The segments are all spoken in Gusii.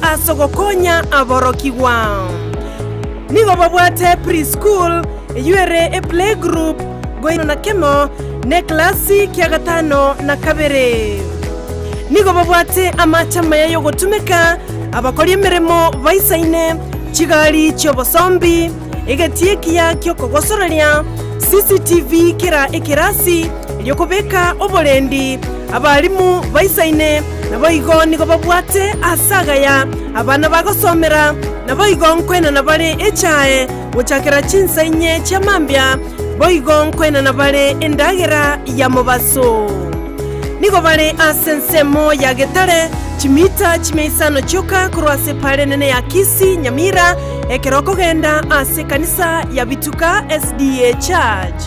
ase ogokonya aborokigwa. Nigo babwate pre-school, eyio ere eplaygroup, goika na kemo, na eklasi kia gatano na kabere. Nigo babwate amache amaya y'ogotumeka, abakori emeremo baisaine, chigari chi'obosombi, egetii ekiya ki'okogosoreria, CCTV kera ekerasi, erio kobeka oborendi, abalimu baisaine, naboigo nigo babwate aase agaya abana bagosomera, naboigo nkoenana bare echae gochakera chinsa inye chia mambia, boigo nkoenana bare endagera ya mobaso. Nigo bare ase ensemo ya Getare, chimita chimia isano chioka korwa ase epaara enene ya Kisii, Nyamira, ekero okogenda ase ekanisa ya Bituka SDA Church.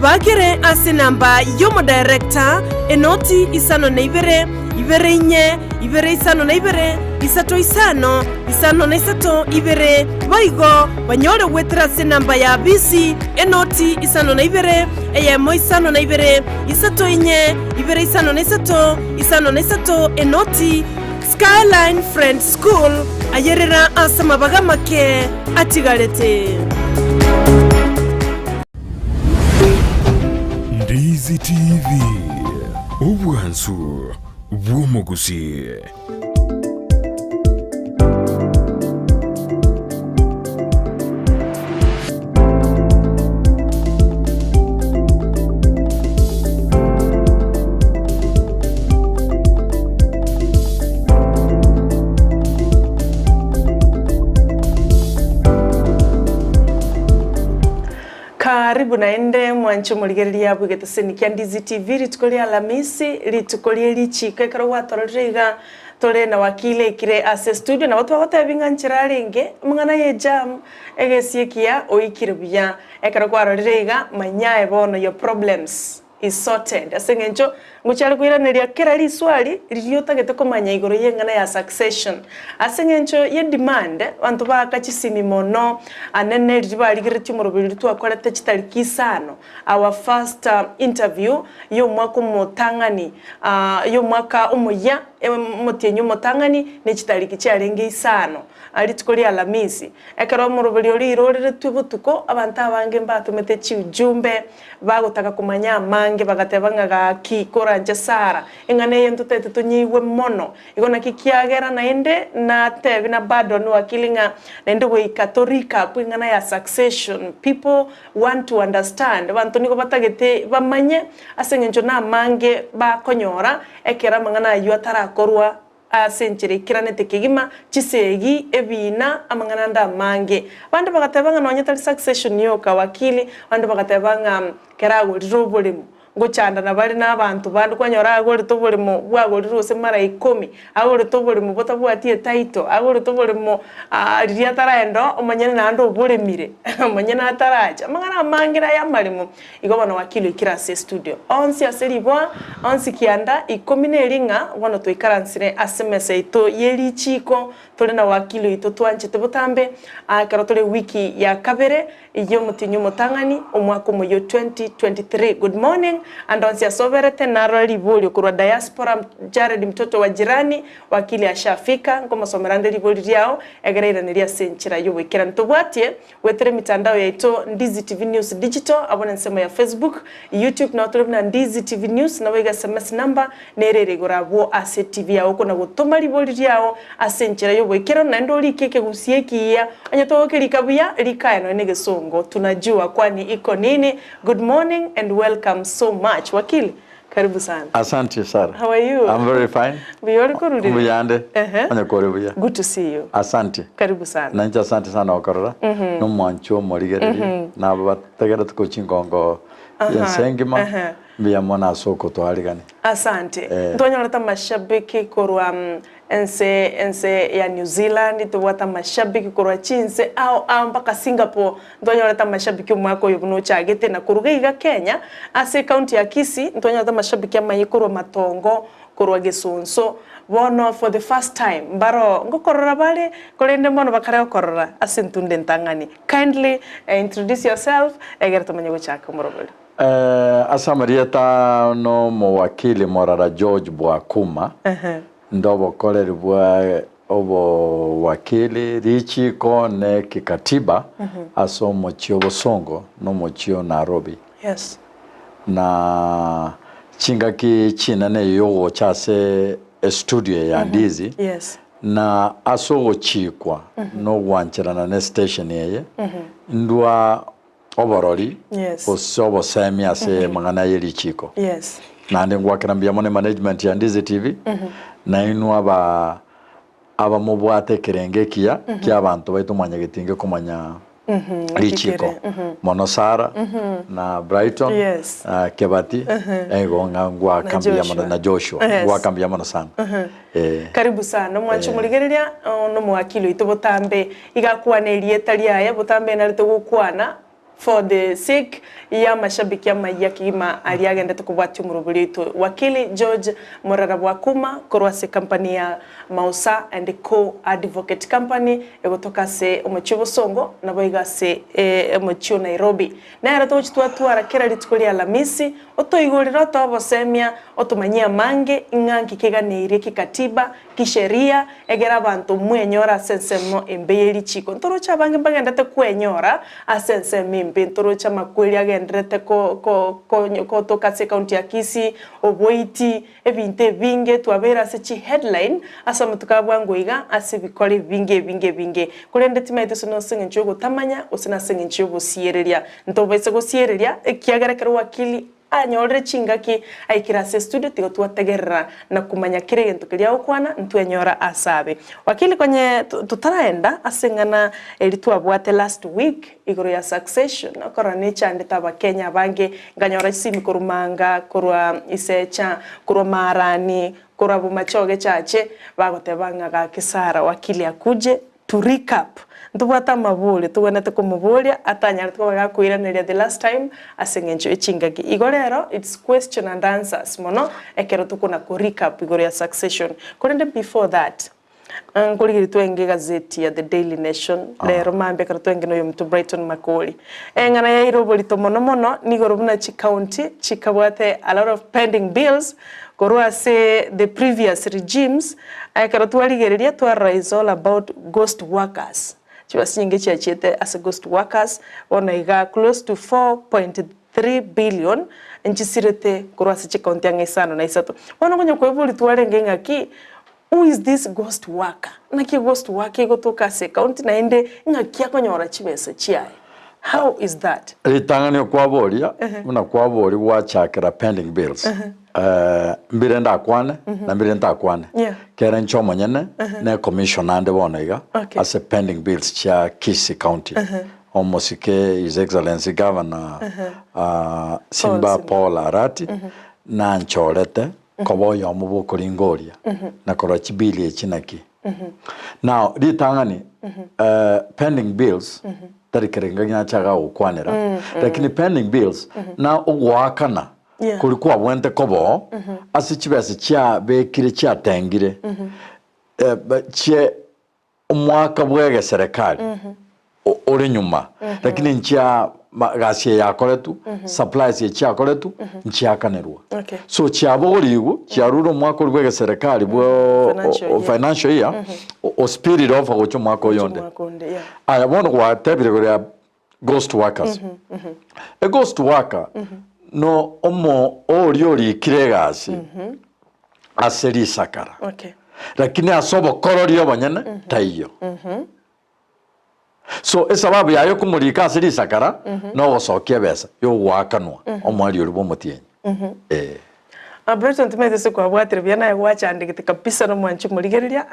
Bakere ase enamba y'omodirector, enoti 52, ibere inye, ibere 52, isato isano, isano na isato ibere, boigo banyore goetera ase enamba ya bisi, enoti 52, eyemo 52, isato inye, ibere 53, 53, enoti. Skyline Friends School, ayerera ase amabaga amake atigarete. Ndizi TV, obwansu bw'omogusii. Karibu naende mwanche omorigereria bw'egeteseni kia Ndizi TV rituko ria Alamisi, rituko rie richiiko ekero gwatororire iga tore na wakili ekire ase estudio nabo twagotebi ng'a nchera arenge amang'ana ye jam egesie ekiya oikire buya ekero kwarorire iga manya aye bono your problems is sorted ase eng'encho ngochia are koiraneria kera riswali riria otagete komanya igoro y'eng'ana ya succession. Ase eng'encho ye demand abanto baaka chisimi mono anene riria barigeretie omoroberi oria twakorete chitariki isano our first interview y'omwaka omotang'ani y'omwaka omoyia omotienyi omotang'ani ne chitariki chiarenge isano rituko ria Alamisi. Ekero omoroberi oria oiroreretwe botuko abanto abange mbatomete chiujumbe Bagotaka komanya amange, bagateba ng'a gaki, koranche Sara, eng'ana eye ntotete tonyeigwe mono. Igo naki kiagera naende natebi na bado wakili ng'a naende goika to recap eng'ana ya succession. People want to understand, abanto nigo batagete bamanye ase eng'encho namange bakonyora ekero amang'ana ayio atarakorwa. Ase enchera eikiranete kegima, chisegi, ebiina, amang'ana ande amange. Abande bagateba ng'a nonye tari succession yoka wakili, abande bagateba ng'a kera agorire oboremo, ngochandana bare na abanto bande kwanyora agorete oboremo bwagorirwe gose mara ikomi, agorete oboremo botabwati etitle, agorete oboremo riria ataraenda oo, omonyene naende oboremire, omonyene ataracha, amang'ana amange naye amaremo. Igo bono wakili oikire ase estudio. Onsi ase riboa, onsi kianda, ikomi na eri ng'a bono twaikaransire ase emesa yaito ye richiiko, tore na wakili oito twanchete botambe, aa ekero tore ewiki ya kabere y'omotienyi omotang'ani, omwaka omoyia o 2023. Good morning, ande onsi ase oberete, narore riborio korwa diaspora, Jared mtoto wa jirani, wakili ashafika, nkomosomera nde ribori riao, egere airanerie ase enchera y'oboikeranu. Tobwatie. Goetera emitandao yaito Ndizi TV News Digital abwo nensemo ya Facebook, YouTube nao tore buna Ndizi TV News nabo iga sms number nere ere igoro abwo ase TV yao okona gotoma ribori riao ase enchera yoboikeranu naende orike ekegusii ekiya onye togokerika buya rika aye nonya negesongo tunajua kwani iko nini good morning and welcome so much wakili Karibu sana. Asante Sarah. How are you? I'm very fine. Mbuya ore korurire? Mbuya nde. Ehe. Onye kore buya. Good to see you. Asante. Karibu sana. Nainche asante sana gokorora. Nomwanchi omorigereria na abo bategerete korwa chingongo y'ense engima. Aha. Mbuya mono ase okotoarigania. Asante. Eh. Ntwanyorete amashabiki korwa Ense ense ya New Zealand tobwate amashabiki korwa chinse ao ao mpaka Singapore ntwanyorete amashabiki omwaka oyo buna ochagete na koruga iga Kenya ase ecounty ya Kisii ntwanyorete amashabiki amaye korwa Matongo korwa Gesonso bono for the first time mbaro ngokorora bare korende mbono bakare gokorora ase entunde entang'ani kindly introduce yourself egere tomanye gochaka omorobori. Ase amarieta nomowakili morara George Bwakuma, Nde obokoreri bwa Obowakili, richiiko ne kikatiba ase omochie obosongo na omochie o Nairobi. Yes. Na chingaki chinene eyio yogocha ase estudio eye ya Ndizi Yes. na ase ogochikwa na ogwancherana ne station eye ndwa oborori Yes. gose obosemia ase amang'ana ye richiiko. Yes. Naende ngwakera mbuya mono emanagement ya Ndizi TV, nainwe aba abamobwate ekerengo ekiya kia abanto baito mwanyagetinge komanya richiiko. Mono Sarah na Brighton Yes. na Kebati igo ng'a ngwaka Na mbuya mono Joshua. na Joshua Yes. ngwaka mbuya mono sana. Eh. Karibu sana omwanchi omorigereria nomowakili oito botambe iga akwane erieta riaye botambe narete gokwana For the sake ya amashabiki amayia kegima aria agendete kobwatia omorobori oito Wakili George Morara Bwakuma korwa ase company ya Mausa and Co Advocate Company egotoka ase omochie o Bosongo naboigo ase omochie o Nairobi. Nere togochi twatwara kera rituko ria Alamisi otoigorere otoe obosemia otomanyie amange ng'a nki keganeirie kikatiba Kisheria, egere abanto mwenyore ase ensemo embe ye richiiko. Ntoroche abange mbagenderete kwenyora ase ensemo embe, ntoroche amakweri agendererete gotoka ase ekaunti ya Kisii, oboiti, ebinto ebinge twabeire ase chiheadline ase amatuko a bwango iga ase ebikora ebinge ebinge ebinge. Korende timaeti gose nase eng'encho y'ogotamanya gose nase eng'encho y'obosiereria. Ntobaisa gosiereria ekiagera ekero wakili Anyorire chingaki aikire ase estudio tiga twategerera na komanya kera egento keria agokwana ntwenyora ase abe. Wakili konye totaraenda ase eng'ana eri twabwate last week igoro ya succession okorora nechandete abakenya abange nkanyora chisimi korwa Manga, korwa Isecha, korwa Marani, korwa Bomachoge chache bagoteba ng'a gaki Sarah wakili akuje To recap, ntobwate amaborio togwenerete komoboria atanyarete koba gakoiraneria the last time ase eng'encho ye chingaki. Igo rero it's question and answers mono ekero tokona ko recap igoro ya succession. Korende before that, nkorigereria twenge egazeti ya The Daily Nation rero mambia ekero twenge na oyominto Brighton Makori. Eng'ana yaire oborito mono mono nigoro buna chicounty chikabwate a lot of pending bills Korwa ase the previous regimes, ekero twarigereria twarora is all about ghost workers. Chibesa chinyinge chiachiete ase ghost workers, bono iga close to 4.3 billion nchisirete korwa ase chicounty ang'e isano na isato. Bono konya koiboria twarenge ng'aki, who is this ghost worker? Naki ghost worker egotoka ase ecounty naende ng'aki akonyora chibesa chiaye? How is that? Ritang'ani okwaboria, buna kwaboria gwachakera pending bills. Mbire ndakwane na mbire ntakwane. Yeah. Kere inche omonyene ne commissioner ande bono iga Okay. ase pending bills chia Kisii County. Omosike His Excellency Governor Simba Simba. Paul Arati nanchorete koba oyomo bw'okoringa oria na korora chibili echi naki. Now ritang'ani pending bills tari kere ngaki nachaga gokwanera lakini pending bills na ogoakana Yeah. koria kwabwente koba oo ase chibesa chiabekire chiatengire chie omwaka bw'egeserekari ore nyuma lakini nchia gasi eye yakoretwe supplies eye chiakoretwe nchiakanerwa Okay. so chiabogorigwe chiarure omwaka oria bw'egeserekari bwa Financial year. financial year o spill over gocha omwaka oyo onde Omwaka onde, yeah. aya bono gwatebire igoro ya ghost workers e ghost worker no omo oria orikire egasi ase risakara Okay. Lakini ase obokorori obonyene taiyo. So esababu yaye okomorika ase risakara nogosokia ebesa yogoakanwa omoerio oria bw'omotienyi. Eh. Brighton timaeti ase kwabwatire buya naye gwachandegete kabisa nomwanchi omorigereria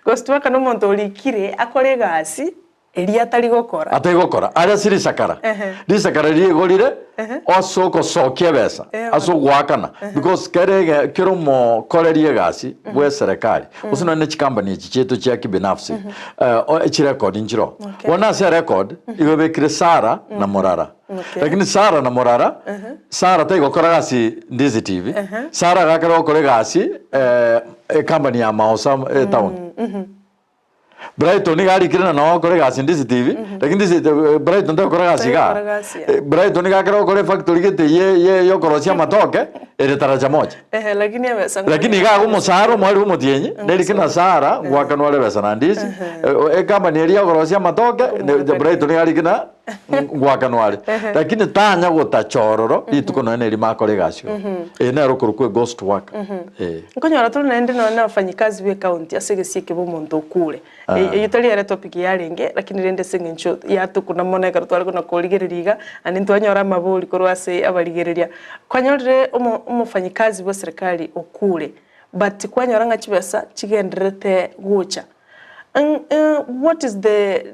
gose twakana omonto orikire akore egasi Eria atari gokora. Atari gokora, aria ase risakara. Ehe. Risakara rigorire ase ogosokia ebesa, Ehe. ase ogoakana. Because kere ege kera omokoreri egasi bwe eserekari, gose nonye ne chikampani echi chiaito chia kibinafsi, chirecord nchiroo. Okay. Bono ase erecord, igo ebekire Sarah na Morara. Okay. Lakini Sarah na Morara, Sarah taigokora gasi Ndizi TV, Sarah agakera gokora egasi ecompany ya Maosa etown. Brighton nigo arikire na noo okore egasi Ndizi TV, lakini Ndizi Brighton tagokora egasi igaa. Tagokora egasi, Brighton nigo akere gokora efactory gete ye ye yokorosia amatoke, Ere taracha mocha. Ehe, lakini ebesa Lakini iga iga omosara omwari bw'omotienyi, nerike na Sara ngwakanwa are ebesa naende isi, ecompany eria yokorosia amatoke, ne Brighton iga arike na ngwakanwa are. Lakini tanya gotacha ororo, rituko nonya nerimo akore egasi oo. Eye nero okorokwa eghost worker. Eh. Nkonyora tore naende nonya na abafanyikazi be county ase egesio eke bomonto okure. Eyio tari ere topic yarenge, lakini rende ase eng'encho yatokuna mono ekero tware kona korigereria iga, naende ntwanyora amabori korwa ase abarigereria. Kwanyorire omo omofanyikazi bwa serikali okure, but kwanyora ng'a chibesa chigendererete gocha. What is the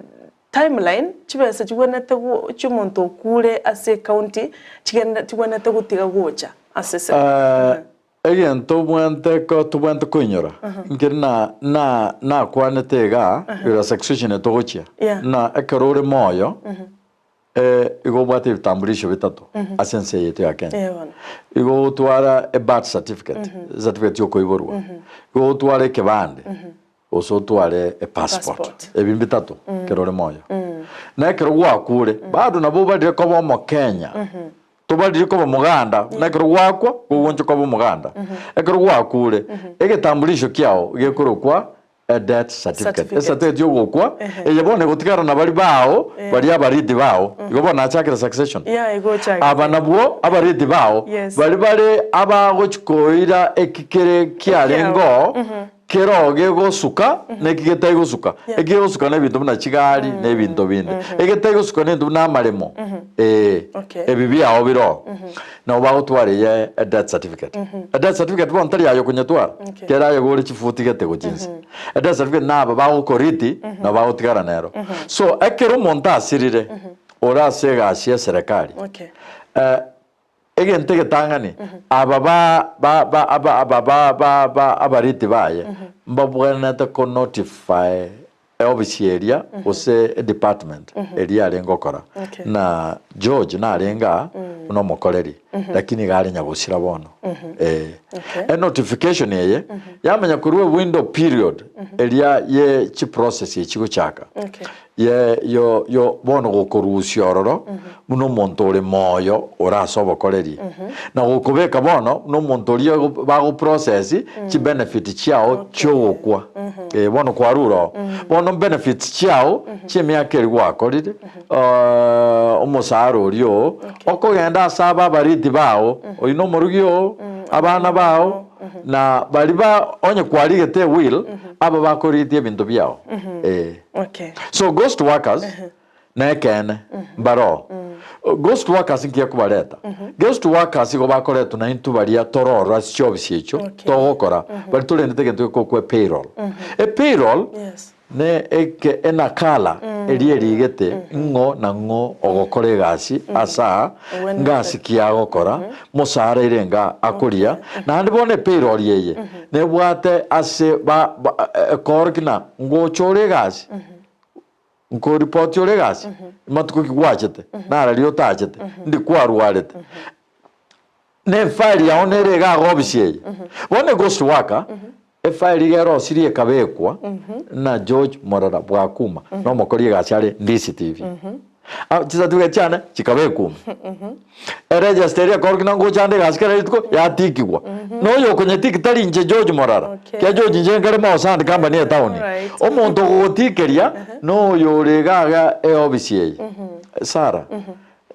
timeline chibesa chigwenerete go chiomonto okure ase ecounty chigende chigwenerete gotiga gocha ase serikali? Egento obwate ko tobwate koinyora, nkeri na na nakwanete igaa, igoro ya succession togochia, Yeah. na ekero ore moyo, igo obwate ebitambulisho bitato ase ense eye yaito ya Kenya. Eh, bono. Igo ogotwara e birth certificate, certificate ya okoiborwa, igo ogotwara ekebande, gose otware e passport. Passport. Ebi mbitato ekero ore moyo. Na ekero gwakure, bado nabo obarire koba omokenya. Tobariri koba omoganda, buna ekero gwakwa, gogoncha koba omoganda. Ekero gwakure, egetambulisho kiao gekorokwa a death certificate. Certificate. Ecertificate yogokwa, eye bono egotigara na baria bao, baria abariti bao. Igo bono nachakire succession. Yeah, igo ochakire. Aba nabwo abariti bao, Yes. baria bare abagochi koira eki kere kiarenge oo, Kero gegosuka na eki getai gosuka. Eki gegosuka nebinto buna chigari na ebinto binde. Egetai gosuka nebinto buna amaremo. Ee. Okay. Ebi biao bire oo. Nabo bagotwara eye e death certificate. E death certificate bono tari aye okonyetwara. Okay. Kera aye gore chifuti gete gochia inse. E death certificate naba bagokoriti nabo bagotigara nero. So ekero omonto asirire ore ase egasi ya eserekari, Okay. Egento egetang'ani, aba ba ba ba aba aba ba ba ba abariti baye mbabwenerete ko notify eofisi eria gose edepartment eria yarenge gokora. Okay. Na George narenge aa buna omokoreri, lakini iga are nyagosira bono. Eh. Okay. Enotification eye yamanya korwa ewindow period eria ye chiprocess echi gochaka. Okay. Ye yo yo bono gokorusia ororo buna omonto ore moyo ore ase obokoreri, na gokobeka bono buna omonto oria bagoprocess chibenefit chiao chi'ogokwa. Eh, bono kwarure oo. Bono benefits chiao chi'emiaka eria gwakorire, omosara oria oo, okogenda ase aba abariti bao, oyio na omorugi oo, abana bao, na baria ba onye kwarigete ewill, aba bakorigetie ebinto biao. Eh. Okay. So ghost workers nekeene mbaroo. Ghost workers nki ekobareta? Ghost workers igo bakoretwa na intwe baria tororo ase chiofisi echio Okay. togokora baria torendete egento gekokwa epayroll. Epayroll Yes. ne eke enakala eria erigete ng'o na ng'o ogokora egasi ase aa Ogwenerete. ngasi ki agokora mosara ere nga akoria naende bono epayroll eye nebwate ase ba ba ekoorokia na Ngocha ore egasi, nkoripoti ore egasi, matuko ki gwachete, nararia otachete, ndi kwarwarete. Na efaili yao nere iga iga ofisi eye. Bono eghost worker, efaili iga erosirie ekabekwa na George Morara Bwakuma, na omokori egasi are DCTV. Chicertificate chiane chikabekwa ime. Eregister eria ekorokia ng'a ngocha ande egasi kera rituko yatikigwa. Na oyo okonyetiki tari inche George Morara, Okay. ekiagera George inche nkare Maosandi company etaoni. Alright. Omonto ogogotikeria noyo ore iga iga eofisi eye. Sarah,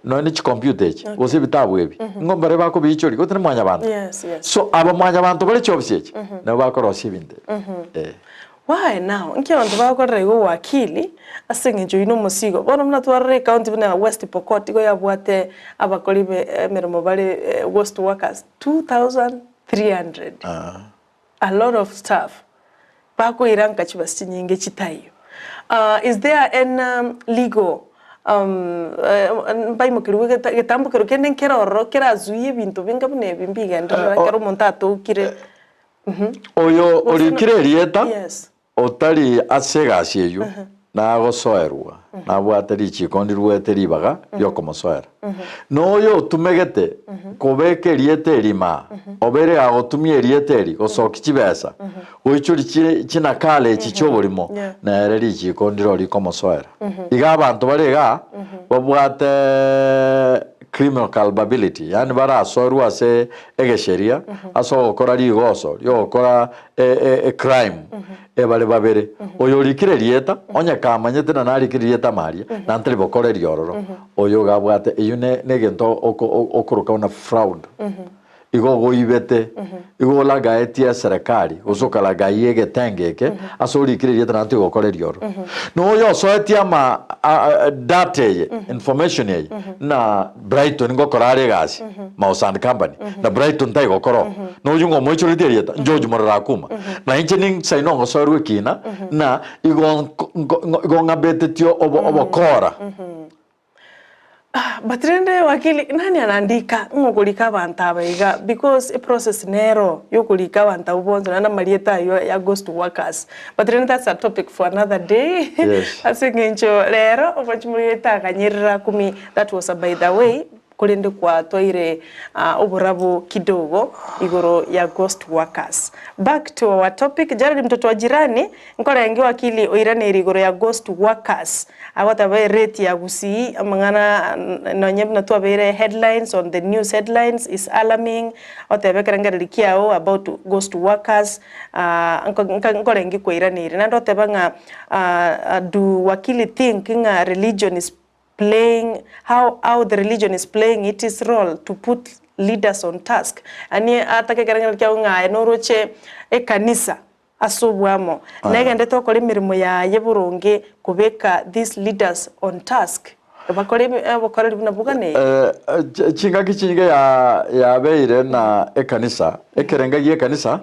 nonya ne chicomputer echi, gose ebitabu ebi, ng'o mbare bakobiichoria, gose ne mwanyabanto. Yes, yes. So aba mwanyabanto bare chiofisi echi, nabo bakorosia ebinto ebi. Eh. Why now? Inki abanto bagokorera igo owakili ase eng'encho oyio nomosigo. Bono buna twarora ecounty buna ya West Pokot igo yabwate abakori be emeremo bare ghost workers 2300 a lot of staff bakoira nka chibesa chinyinge chitaiyo. Is there any legal mbaimokerigwe getambokero kende nkere ororo kerazuie ebinto binga buna ebi mbigenderere ekero omonto atokire. Oyo orikire erieta Yes. otari ase egasi eyio nagosoerwa, nabwate richiiko ndiruete ribaga riokomosoera. Na oyo otumegete kobeka erieta eri maa, obeire agotumia erieta eri gosokia chibesa, goichoria chi chinakala echi chi'oborimo, Yeah. nere richiiko ndiro rikomosoera. Iga abanto bare igaa babwate. criminal culpability, yaani barasoerwe ase egesheria ase ogokora rigoso riogokora ecrime ebare babere. Oyo orikire erieta, onye kamanyete na narikire erieta amaria, na ntari bokora eriororo, oyo iga abwate eyio ne negento oko okoroka buna fraud. Igo ogoibete, igo olagaetie eserekari, gose okalagaia egetenge eke ase orikire erieta naende tigokora erioro. Na oyo osoetie ama data eye, information eye, na Brighton ngokora are egasi, Mouse and Company, na Brighton taigokora oo. Na oyio ngomoichoretie erieta, George Morara Akuma. Na inche ninsaine ongosoerwa ekina, na igo nko nko igo ng'abetetie obo obokora. Ah, but rende wakili, nani anaandika ng'a okorika abanto aba iga because eprocess nero yokorika abanto abwo bonsi naende amarieta aywo ya ghost workers. But rende that's a topic for another day Yes. ase eng'encho rero omochie morigete aganyerera kumi that was a by the way korende kwatwaire oborabu kidogo igoro ya ghost workers. Back to our topic, Jared mtoto wa jirani, nkorenge wakili oiraneirie igoro ya ghost workers, agoteba erate ya Gusii amang'ana nonye buna twabeire headlines on the news headlines is alarming, otebe ekerengererio kiao about ghost workers nkorenge kwairaneirie. Naende oteba ng'a do wakili think ng'a religion is playing how how the religion is playing its role to put leaders on task ani atake ekerengererio kiago ng'a aye noroche ekanisa ase obwamo negendete okore emeremo yaye boronge kobeka these leaders on task bakore obokoreri buna boganeirie. Chingaki chinyinge ya yabeire na ekanisa ekerenga gie ekanisa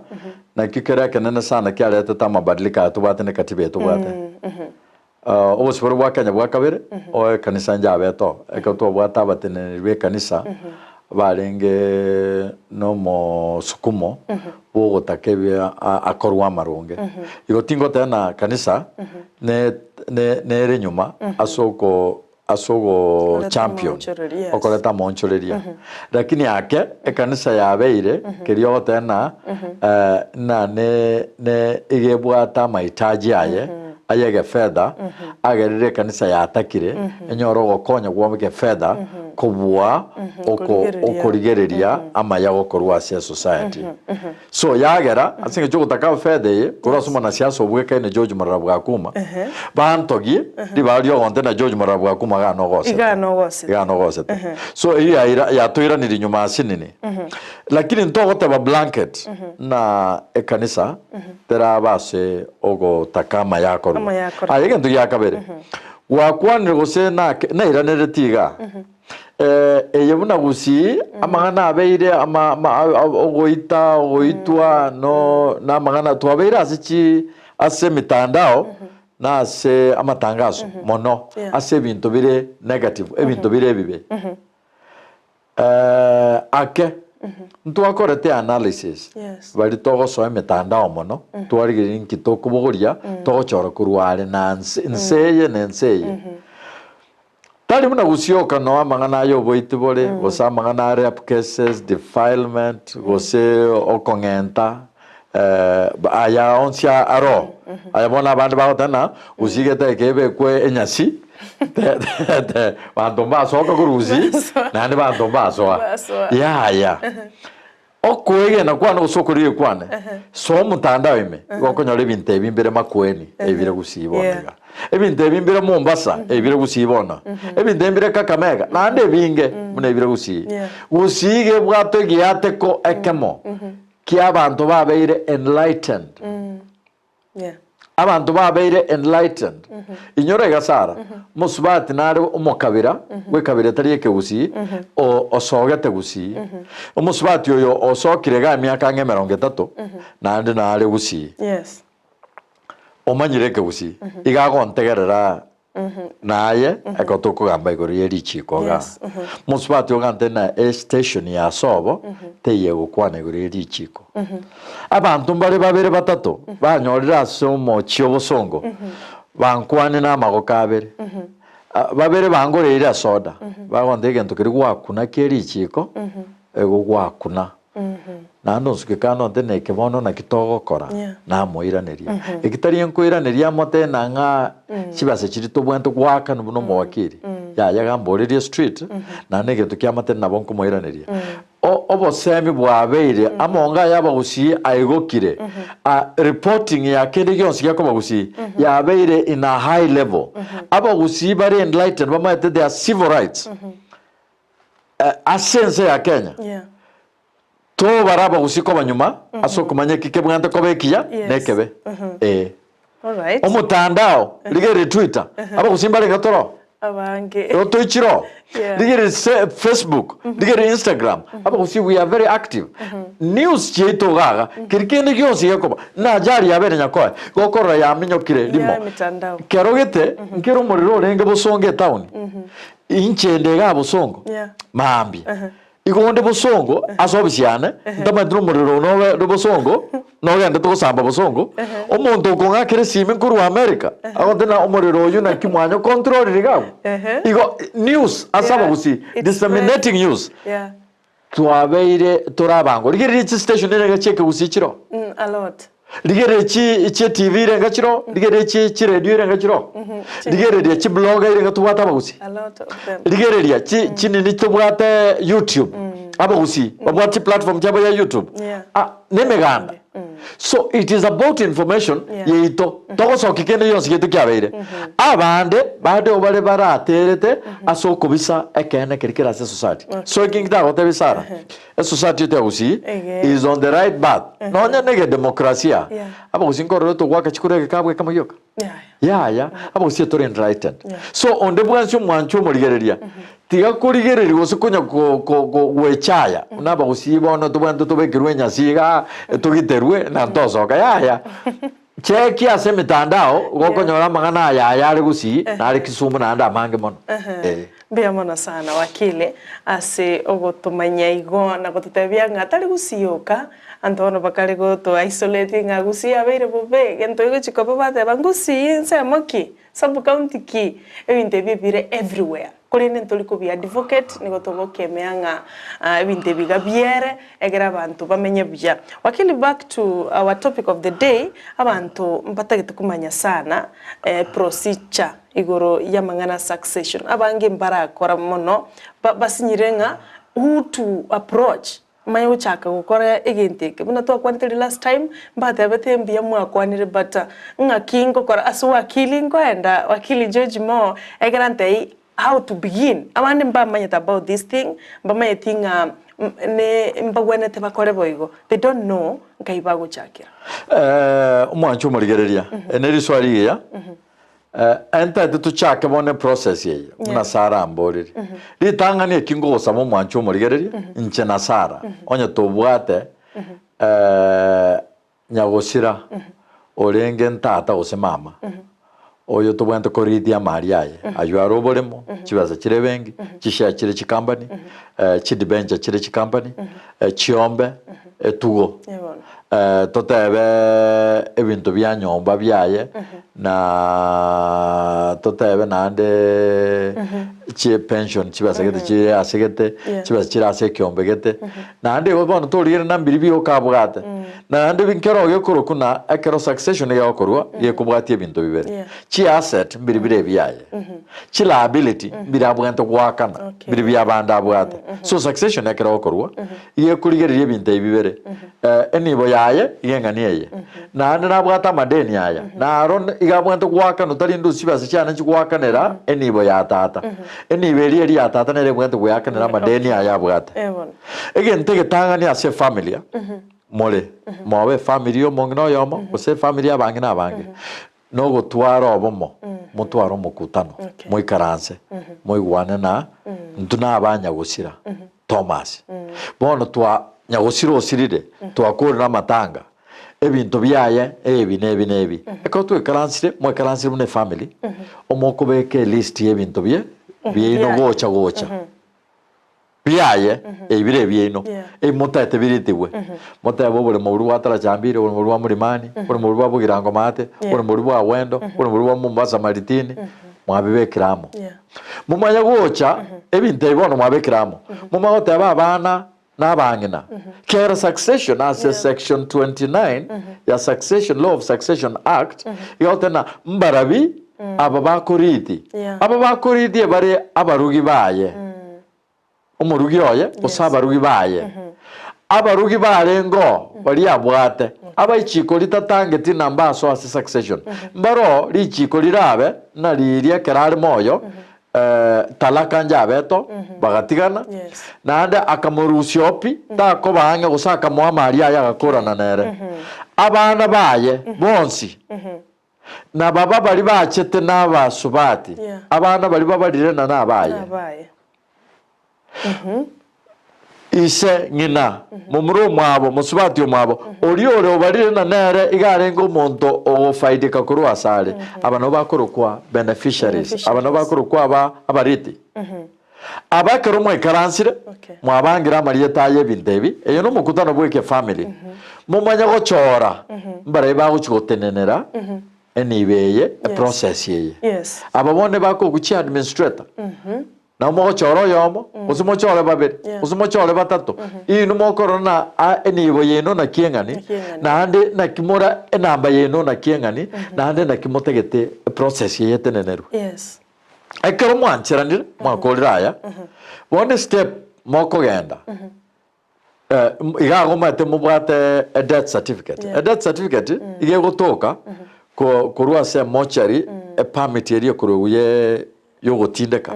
nakio kere ekenene sana kiaretete amabadiliko aya tobwate ne katiba eye tobwate. Obosibore bwa Kenya bwa kabere, o ekanisa njabete oo, ekero twabwate abateneneri b'ekanisa barenge nomosukumo bw'ogotaka ebi akorwe amaronge. Igo tingoteba na kanisa ne ne nere nyuma ase oko ase ogo Koreta champion amaonchoreria, yes. okoreta amaonchoreria. Lakini ake ekanisa yabeire keria ogoteba ng'a ng'a ne ne iga ebwate amahitaji aye aye egefedha agerire ekanisa yatakire enyore ogokonya gwa egefedha kobua oko Okorigereria. okorigereria amaya gokorwa ase esociety. So yagera ase eng'encho ogotaka fedha eye korwa ase omonasiasa obwekaine George Morara Bwakuma, bantogie ribaga riogonte na George Morara Bwakuma iga nogosete. Iga nogosete. Iga nogosete. So eyio yaira yatoiranirie nyuma asinini. Lakini ntogoteba blanket na ekanisa teraba ase ogotaka amaya akorwe. Amaya akorwe. Aye egento gia kabere, gwakwanire gose nake nairaneretie igaa. Eye buna gusii, amang'ana abeire ama ama ogoita, ogoitwa, no na amang'ana twabeire ase chi ase emitandao na ase amatangaso mono Yeah. ase ebinto bire negative, ebinto bire ebibe. Ake, ntwakorete analysis, Yes. baria togosoa emitandao mono, twarigereria nki tokobogoria, togochora korwa are na nse nse eye na ense eye. Tari buna gosioka noa amang'ana aya oboiti bore, gose amang'ana a rape cases, defilement, gose okong'enta, aya onsi aroo. Aya bono abande bagoteba ng'a gusii getari kebekwe enyasi, te- te- te banto mbasoka korwa gusii, naende banto mbasoa. Mbasoa. Yaya. Okoegena kwane gose okorigia kwane, soa omotandao ime, igo okonyora ebinto ebi mbire Makueni, ebire gusii bono Yeah. iga. Ebinto ebi mbire Mombasa, ebire gusii bono. Ebinto ebi mbire Kakamega, naende ebinge buna ebire gusii. Yeah. Gusii iga ebwate egiateko ekemo kia abanto babeire enlightened. Yeah. Abanto babeire enlightened. Inyora iga Sarah, mosubati nare omokabira bw'ekabira etari ekegusii, o- osogete gusii. Omosubati oyo osokire iga emiaka ang'e emerongo etato, naende nare gusii. Yes. Omanyire ekegusii, iga agontegerera Naye ekero tokogamba igoro ye richiiko igaa, mosubati ogante na estation ya sobo teiyo egokwana igoro ye richiiko. Abanto mbare babere batato banyorire ase omochie obosongo bankwane na amagoko abere. Babere bangoreire esoda bagontebia egento keria gwakuna kie richiiko ego gwakuna. Naende onsuke kando onte neke bono naki togokora? Yeah. Namoiraneria. Eki tari nkoiraneria amo tena ng'a chibesa chiria tobwenerete goakanwa buna omowakiri. Yaya gamborerie street, naende egento kiamate nabo nkomoiraneria. O- Obosemi bwabeire amonga aya abagusii aigokire, ah, reporting ya kende gionsi gekoba gusii yabeire in a high level. Abagusii bare enlightened bamaete their civil rights eh, ase ense ya Kenya. Yeah. Tobare abagusii koba nyuma ase okomanya eki kebwate koba ekiya Yes. na ekebe. Eh. Alright. Omotandao, rigereria Twitter, abagusii mbarenge toro? Abange. Igo toichire oo. Yeah. Rigereria se- Facebook, rigereria Instagram, abagusii we are very active. News chiaito iga iga, keri kende gionsi gekoba, na ajali yabere nyakoe, gokorora yaminyokire rimo. Yeah, emitandao. Kero gete, nkere omorero orenge bosongo etown, inche inde igaa bosongo, Yeah. maambia. Igo onde bosongo ase ofisi yane, ntamanyeti nomorero one obe ore bosongo, nogendete gosamba bosongo, omonto okong'akera esimi nkorwa America, agote ng'a omorero oyio naki mwanya ocontrolire iga abwo. Igo news ase Yeah, abagusii, it's disseminating news, Yeah. twabeire tore abango. Rigereria chistation nigo chiekegusii chiroo. A lot. Rigereria chi chi'etv irenga chiroo, rigereria chi chiredio irenga chiroo, rigereria chiblogger irenga tobwate abagusii, A lot of them. rigereria chi chinini tobwate YouTube, abagusii babwate chiplatform chiabo ya YouTube, Yeah. ah, na emeganda. So it is about information Yeah. yaito, togosokia kende gionsi gento kiabeire. Abande bande bare baraterete ase okobisa ekeene keria kere ase esociety. So eki ngitagotebia Sarah, Esociety yaito ya Gusii Ege. is on the right path. Nonya na egedemokrasia, Yeah. abagusii nkorora togoaka chikura egekabu ekemo gioka. Yeah. Yaya, abagusii tore enlightened. Yeah. So onde bwensi omwanchi omorigereria, tiga korigereria gose konya ko- ko- ko- goechaya buna abagusii bono tobwenerete tobekerwe enyasi igaa, togiterwe na ntosoka. Yaya, cheki ase emitandao, gokonyora amang'ana aya aya are Gusii, nare Kisumu naende amange mono. Eh. Mbuya mono sana wakili ase ogotomanyia igo na gototebia ng'a tari gosioka anto bono bakare goto isolate ng'a gusii yabeire bobe gento egochi koba bateba ngusii ensemo ki? Sub county ki? Ebinto ebi ebire everywhere korende ntori kobi advocate nigo togokemea ng'a ebinto ebi iga biere egere abanto bamenye buya. Wakili back to our topic of the day abanto mbatagete komanya sana procedure Igoro y'amang'ana a succession, abange mbarakora mono, ba basinyire ng'a who to approach, manye gochaka gokora egento eke. Buna twakwanete riria last time, mbatebete mbuya mwakwanire but ng'aki ngokora ase wakili nkoenda, wakili George Mo, ekero antebia how to begin, abande mbamanyete about this thing, mbamanyeti ng'a ne mbagwenerete bakore boigo, they don't know nkai bagochakera. Omwancha omorigereria, eri neriswali rigiya. Entaete tochake bono eprocess eye buna Sarah amborire. Ritang'ani eki ngogosaba omwancha omorigereria, inche na Sarah, onye tobwate nyagosira orenge ntata gose mama, oyo tobwenerete korigia amari aye, aywo are oboremo, chibesa chire ebenki, chishare chire chicompany, chidebenture chire chicompany, chiombe, etugo. Totebe ebinto bia nyomba biaye, na totebe naende chipension chibesa gete chire ase gete, chibesa chire ase ekiombe gete, naende igo bono torigereria na mbiri bioka abwate. Naende nkero gekorokwa na ekero succession egokorwa, gekobwatia ebinto bibere. Chiasset mbiri bire ebiaye, chiliability mbiri abwenerete goakana, mbiri biabande abwate. So succession ekero egokorwa, iga ekorigereria ebinto ebi bibere, enibo yaye iga eng'ani eye, naende nabwate amadeni aya, naro iga abwenerete goakana otari ndusi chibesa chiane nchigoakanera enibo ya tata. Enibo eria eria ya tata nere ebwenerete goeakanera amadeni aya abwate. Egento egetang'ani ase efamilia, more, mobe efamiri ya omong'ina oyomo, gose efamiri ya abang'ina abange, Nogotwara obomo, motware omokutano, moikaranse, moigwane na intwe nabanyagosira. Thomas. Bono twa nyagosira osirire, twakorire amatanga, ebinto biaye ebi na ebi na ebi. Ekero twaikaransire, mwaikaransire buna efamily, omokobeka elist y'ebinto bie biaino gocha gocha. Biaye, ebi bire ebiaino, ebi motaete biritigwe. Motebe oboremo boria bwa Tarachambiri, oboremo boria bwa Mlimani, oboremo boria bwa Bogirango Maate, oboremo boria bwa Wendo, oboremo boria bwa Mombasa Maritini, mwabibekire amo. Momanye gocha ebinto ebi bono mwabekire amo, momanye goteba abana na abang'ina, kera succession ase section 29 ya succession, law of succession act, iga goteba ng'a mbarabi. aba bakorithi. Yeah. Aba bakorithi ebare abarugi baye. Omorugi oye gose abarugi baye. Abarugi barenge oo baria abwate, aba ichiko ritatangeti na mbasoe ase succession. Mbaroo richiko rirabe na riria ekero are moyo, talaka njabete oo, bagatigana, Yes. naende akamorusia oo pi, takoba ang'e gose akamoa amari aye agakorana nere. Abana baye bonsi, na baba baria bachete nabasubati, Yeah. abana baria babarire na nabaye. Nabaye. Ise, ng'ina, momura omwabo, mosubati omwabo, oria ore obarire na nere iga arenge omonto ogofaidika korwa asare. Aba nabo bakorokwa beneficiaries. Aba nabo bakorokwa aba abariti. Aba ekero mwaikaransire, Okay. mwabangire amarieta aye ebinto ebi, eye nomokutano bw'ekefamily, momanye gochora mbarai bagochia gotenenera enibo eye, eprocess eye. Yes. Aba bono ebakogochia administrator. Nabo mogochora oyomo, gose mochore babere, Yeah. gose mochore batato, inwe mokorora na a enibo yaino naki eng'ani, Naki eng'ani. naende naki mora enamba yaino naki eng'ani, naende naki motagete eprocess eye etenenerwe. Yes. Ekero mwancheranire, mwakorire aya, bono estep mokogenda, Iga agomaete mobwate e death certificate. Yeah. E death certificate iga egotoka ko- korwa ase emochari epermit eria ekorwegwa ye yogotindeka.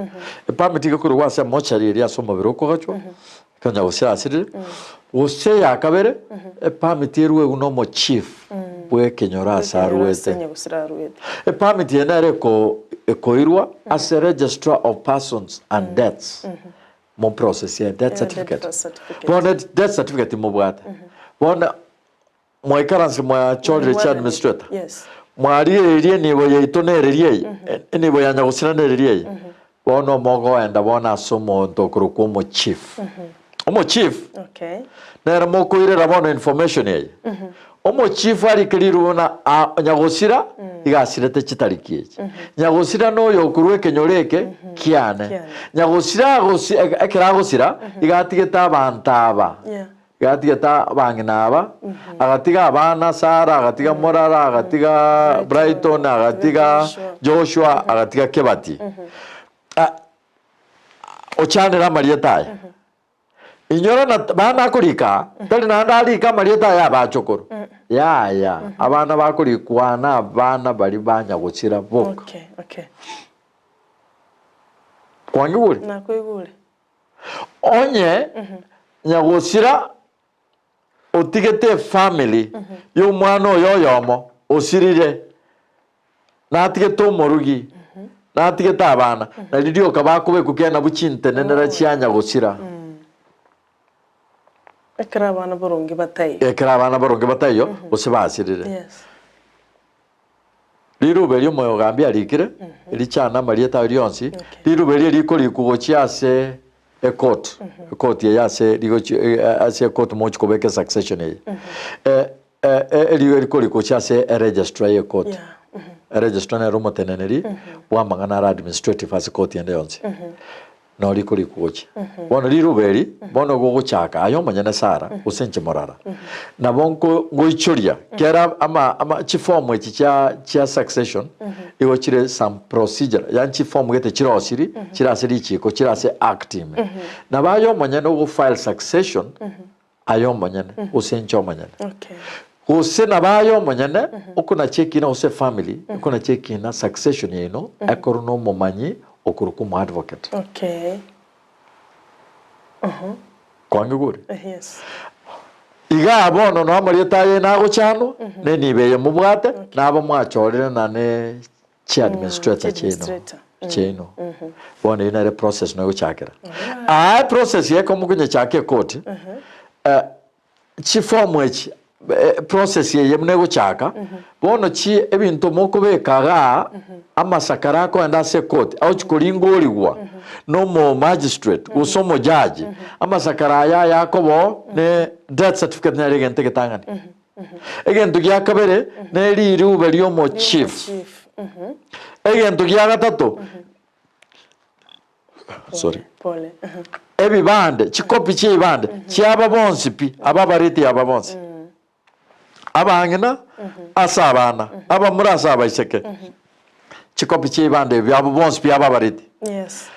Epermit iga ekorwegwa ase emochari eria ase omobere okogachwa, konya gose asirire, gose eya kabere, epermit erwegwe na omochief bwa ekenyoro ase arwete. Nyagusira arwete. Epermit eye nere eko ekoirwa ase registrar of persons and deaths. Moprocess ya death Yeah, certificate. death certificate. Bono death certificate mobwate. Bono mwaikaranse mwachorire chi administrator. Yes. Mwarigereria enibo yaito nereria eye, enibo ya nyagusira nereria eye. Bono mogoenda bono ase omonto okorokwa omochief. Omochief Okay. nere mokoirera bono information eye. Omochief arike rirubo buna a nyagosira iga asirete chitariki echi. Nyagosira noyo okorwa ekenyoro eke kiane. Kiane. Nyagosira agosi ekero agosira iga atigete abanto aba. Yeah. Iga atigete abang'ina aba, agatiga abana Sarah, agatiga Morara, agatiga Brighton, agatiga Joshua, agatiga Kebati. Ah, ochanere amarieta aya. Inyora na bana akorika aa, tari naende arike amarieta aye abachokoro. Yaya, abana bakorikwa na abana baria banyagosira boka. Okay, okay. Kwangigure? Nakoigure. Onye nyagosira otigete efamily y'omwana oyo oyomo osirire, Natigete omorugi, natigete abana, na ririoka bakobekwa kiagera nabwo chintenenera chianya gosira. Ekero abana boronge bataiyo. Ekero abana boronge bataiyo, gose basirire. Yes. Riruba erio omogambi arikire, richane amarieta aye rionsi, Okay. riruba erio rikorikwa gochia ase ecourt, ecourt eye ase rigochi ase ecourt mogochia kobeka esuccession eye. Erigo erikori gochia ase eregistrar y'ekoti. Yeah. Eregistrar nere omoteneneri bw'amang'ana are administrative ase koti ende yonsi. Noo rikori gochia. Bono riruba eri, bono gogochaka aye omonyene Sarah, gose inche morara, nabo nko ngoichoria kera ama ama chiform echi chia chia succession, igo chire some procedure, yaani chiform gete chirosiri, chire ase richiko, chire ase act ime. Nabo aye omonyene ogo file succession, Aye omonyene, gose inche omonyene. Okay. Gose nabo aye omonyene okonacha ekina gose efamily ekonacha ekina succession yaino ekorwe na omomanyi okorokwa omo advocate. Okay. Kwangigure? Yes. Igaa bono noo amarieta aye nagochanwa, na enibo eye mobwate, nabo mwachorire na ne chiadministrator chiaino Chiadministrator. chiaino. Bono eyio nere process nogochakera. Aa eprocess eye ekero mokonyechaka ekoti, eh, chiform echi eh, process eye buna egochaka, bono chi ebinto mokobeka igaa, amasakara akoenda ase ekoti, agochi koringorigwa na omo magistrate gose omojaji, amasakara aya aya akoba oo ne death certificate nere egento egetang'ani. Egento gia kabere ne riruube ri'omochief. Chief. Egento gia gatato sorry. Pole. Ebibande, chikopi chi'ebibande chiaba bonsi pi, aba abareti aba bonsi. Abang'ina ase abana, abamura ase abaiseke. Chikopi chia ebibanda ebi biabo bonsi biabo abareti. Yes.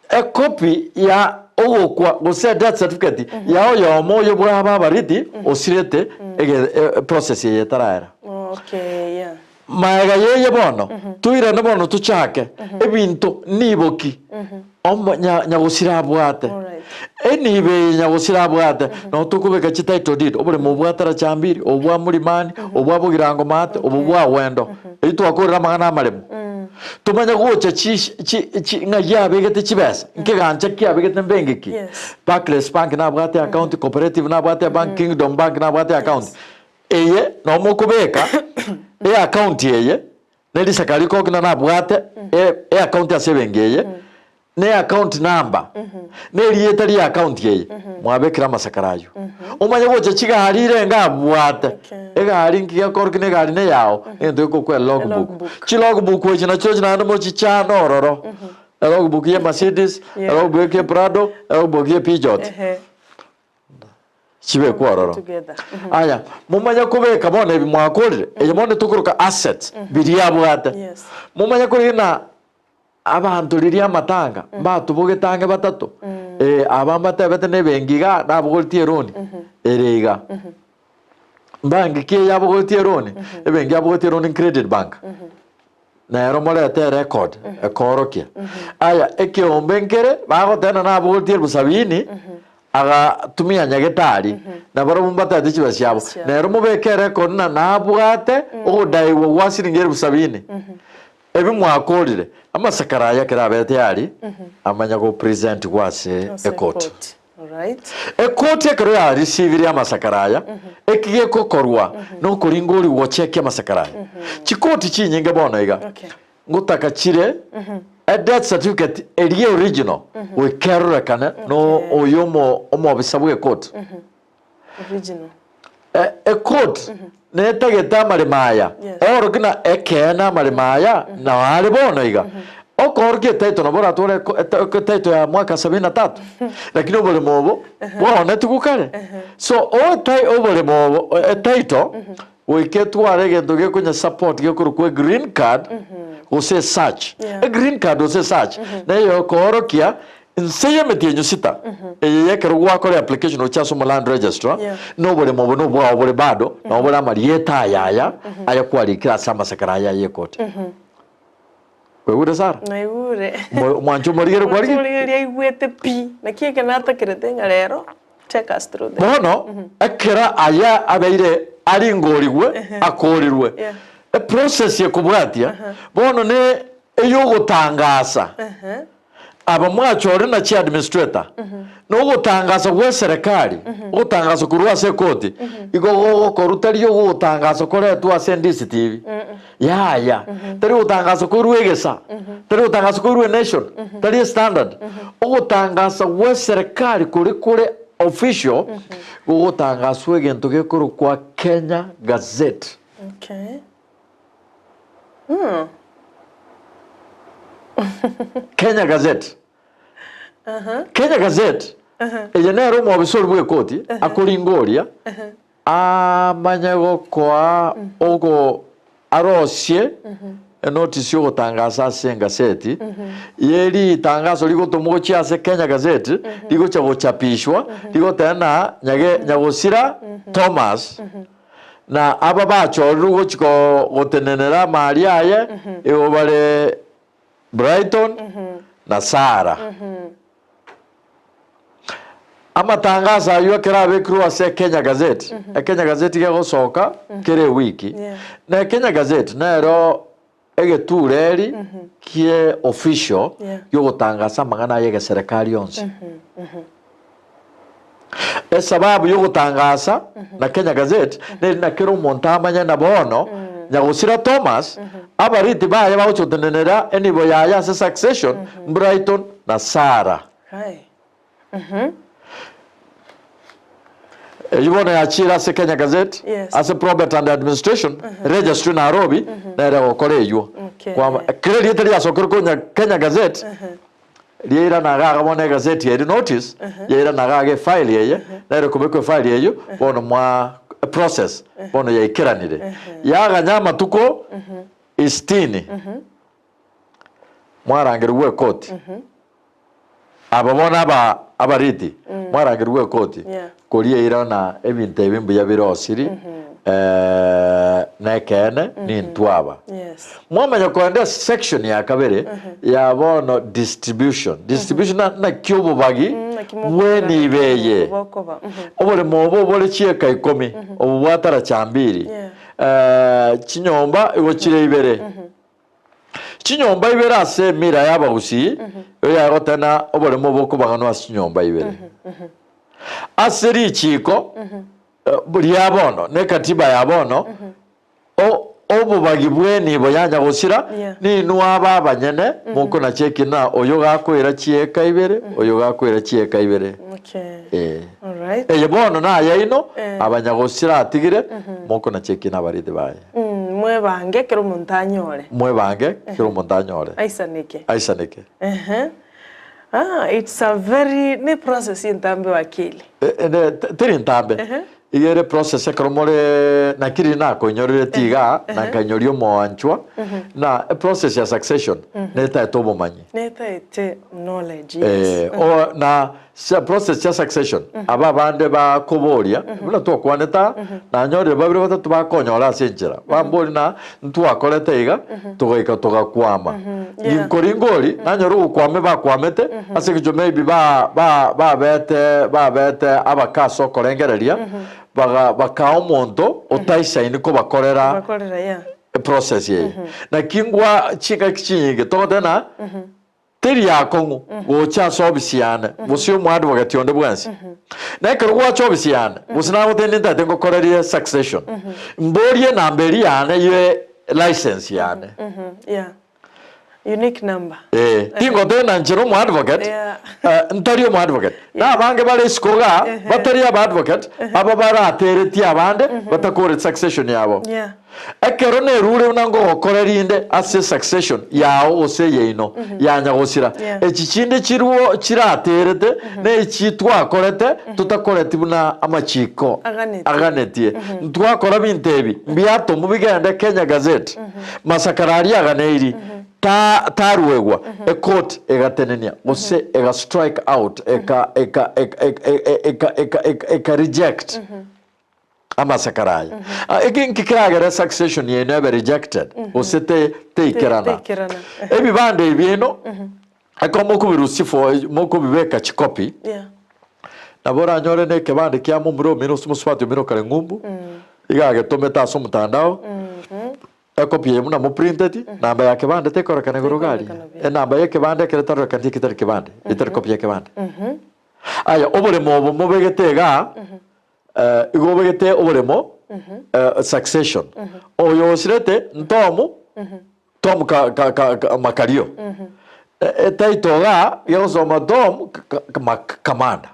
Ekopi ya ogokwa gose edeath certificate ya oyomo oyo bwabo abareti osirete ege process eye etaraera. Okay, yeah. Maega yeye bono, toirane bono tochake ebinto niboki omo nya nyagosira abwate. Alright. Enibo eye nyagosira abwate, nabo tokobeka chi title deed, oboremo obwa Tarachambiri, obo bwa Mulimani, obo bwa Bogirango Maate, obo bwa Wendo. Eyio twakorire amang'ana amaremo. Tomanye gocha chi chi chi ng'ai abegete chibesa, nkegancha ki abegete mbenki ki? Yes. Barclays Bank nabwate account, Cooperative nabwate bank, Kingdom Bank nabwate account. Eye nao mokobeka eakaunti eye, ne risaka rikogina nabwate eakaunti ase ebenki eye, ne account number, ne erieta ria account eye, mwabekire amasakara ayio. Omanye gocha chigari irenge abwate, egari nki gekorokio na egari neyao, egento gekokwa elogbook. Chilogbook echi nachio naende mochichane ororo, elogbook ya Mercedes, elogbook ya Prado, elogbook ya Peugeot. Chibekwe ororo. Aya, momanye kobeka bono ebi mwakorire, eye bono tokoroka assets, biria abwate. Momanye korigia na abanto riria amatanga, mbatobogete ang'e batato, eh, aba mbatebete na ebenki igaa, nabogoretie eroni, ere iga. Mbanki ki eye abogoretie eroni? Ebenki abogoretie eroni Credit Bank. Nero morete erecord ekoorokia. Aya, ekeombe nkere, bagoteba ng'a nabogoretie elfu sabini, agatumia nyagetari, na barabwo mbatebete chibesa chiabo. Nero mobeke erecord ng'a nabwate ogodaiwa gwa siringi elfu sabini. Ebi mwakorire, amasakara aya ekero abete aria, amanya gopresentgwa ase ekoti. Ekoti ekero yarisibirie amasakara aya, eki gegokorwa nokoringa oria gochekia amasakara aya. Chikoti chinyinge bono iga, ngotaka chire a death certificate eria original goika erorekane no oyo omo omobisa bw'ekoti. Ekoti netagete amaremo aya, oorokie na ekeene amaremo aya nao are bono iga. Okoorokia etitle nabo oratware etitle ya mwaka sabini na tatu, lakini oboremo obo bwaonetigwe kare. So oboremo obo etitle goika etware egento gekonya support gekorokwa egreen card gose esearch. Egreen card gose esearch neye ekoorokia Inse y'emetienyi sita eye y'ekero gwakora eapplication gochia ase omoland registrar, na oboremo obo nobwao bore bado, nabo bore amarieta aya aya aya kwarikire ase amasakara aya y'ekoti. Kwaigure Sarah? Naigure. Omo- Omwancho omorigeri kwarigire? Omorigeri aigwete pi. Naki eke natakerete ng'a rero, take us through this. Bono, ekero aya abeire aringorigwe, akorirwe, Yeah. eprocess ekobwatia, bono ne eyogotangasa. Aba mwachorire na chiadministrator, na ogotangasa gwe serekari, ogotangasa korwa ase ekoti, igo gogokorwa tari ogotangasa koretwe ase endisi TV, yaya, tari ogotangasa korwa egesa, tari ogotangasa korwa enation, tari estandard. Ogotangasa gwe serekari kore kore official, gogotangaswa egento gekorokwa Kenya Gazette. Okay. Kenya Gazette. Kenya Gazette eye nere omwobisa oria bw'ekoti akoringa oria amanye gokoa ogo arosie enotice yogotangasa ase engaseti ye ritangaso rigotomwa gochia ase Kenya Gazette rigocha gochapishwa rigoteba ng'a nyage nyagosira Thomas Na aba bachorirwe gochia gotenenera amari aye, igo bare Brighton na Sara. Amatangaso ayio ekero abekirwe ase Kenya Gazette, Kenya Gazette gegosoka kera ewiki, na Kenya Gazette nero egetureri kie official giogotangasa amang'ana aye egeserekari onsi. Esababu yogotangasa na Kenya Gazette neri na kera omonto amanye na bono Nyagosira Thomas abariti baye bagochotenenera enibo yaye ase succession Brighton na Sarah. Eyio bono yachiire ase Kenya Gazette, Yes. ase Probate and Administration Registry Nairobi, nere egokora eyio. Okay. Kwaba kera erieta riasokire konya Kenya Gazette, riairana iga iga bono egazeti eri notice, yairana iga iga efile eye, nere ekobekwa efile eyio, bono mwa process bono yaikeranire. Yaganya amatuko isitini. Mwarangerigwe ekoti. Aba bono aba abariti, mwarangerigwe ekoti, Yeah. koria eira na ebinto ebi mbuya bire osiri, na ekeene nintwe aba. Yes. Mwamanya kogenda ase section ya kabere ya bono distribution. Distribution na naki obobagi Naki mokogana bw'enibo eye. bokoba. Oboremo obo bore chieka ikomi, obo bwa taracha mbiri, Yeah. chinyomba igo chire ibere. Chinyomba ibere ase emira y'abagusii, oyagotena oboremo bokobaganwa ase chinyomba ibere. Ase richiiko ria bono, na ekatiba ya bono, obobagi bw'enibo ya nyagosira, Yeah. ninwe abe abanyene mokonacha ekina, oyo gakoira chieka ibere, oyo gakoira chieka ibere. Okay. Eh. Alright. Eye bono nayaino, Eh. abanyagosira atigire, mokonacha ekina abariti baye. Mwebange ekero omonto anyore. Mwebange ekero omonto anyore. Aisaneke. Aisaneke. Ehe. Ah, it's a very ne process entambe wakili. Teri ntambe. Iga ere process ekero more naki riria nakoinyorereti igaa na nkainyoria omoanchwa na eprocess ya succession netaete obomanyi. Netaete knowledge, yes. Eh, o na Process ya succession, aba abande bakoboria, buna twakwanete aa, nanyorire babere batato bakonyora ase enchera, bamboria na ntwakorete iga, togaika togakwama. Ginkoringori, nanyora ogokwama ebakwamete, ase eng'encho maybe ba ba babete babete abake ase okorengereria, baga bakaa omonto otaisaini kobakorera Kobakorera, yeah. eprocess eye. Naki ngwa chingaki chinyinge togoteba ng'a. Teri akong'u gocha ase obisi yane, gose omoadvocate onde bwensi. Na ekero gwacha obisi yane, gose nagotebia nintagete ngokorerie succession, mborie enamba eria yane ye license yane. Yeah. Unique number. Eh, tingotebia na inche nomoadvocate, Yeah. eh, ntari omoadvocate. Na abange bare isiko igaa, batari abaadvocate, aba barateretie abande, batakoreti succession yabo. Yeah. Ekero nerure buna ngogokora rinde ase succession yao gose eyeino ya nyagosira, echi chinde chiruo chiraterete na echi twakorete totakoreti buna amachiko aganetie. Ntwakora binto ebi mbiatomu bigende Kenya Gazette, masakara aria aganeiri ta taruegwa, ecourt egatenenia gose ega strike out eka eka eka eka eka eka eka reject. Amasakara aya. Ah, eki nki keragere succession yaino ebe rejected gose te teikerana. Teikerana. Ebibanda ebi biaino ekero mokobirusia for mokobibeka chikopi Yeah. nabo oranyore na ekebande kia momura omino gose mosubati omino kare ng'umbu iga agetomete ase omotandao ekopi eye buna moprinteti namba ya kebande tekorekana igoro iga aria. Tekorekana buya. Enamba ya ekebande ekero etarorekana tiga ketari kebande etari kopi ya ekebande. Aya oboremo obo mobegete igaa Igo obegete oboremo succession. Oyo osirete ntomu Tom ka, ka, ka, ka, Makario. Etitle igaa gegosoma Tom Kamanda.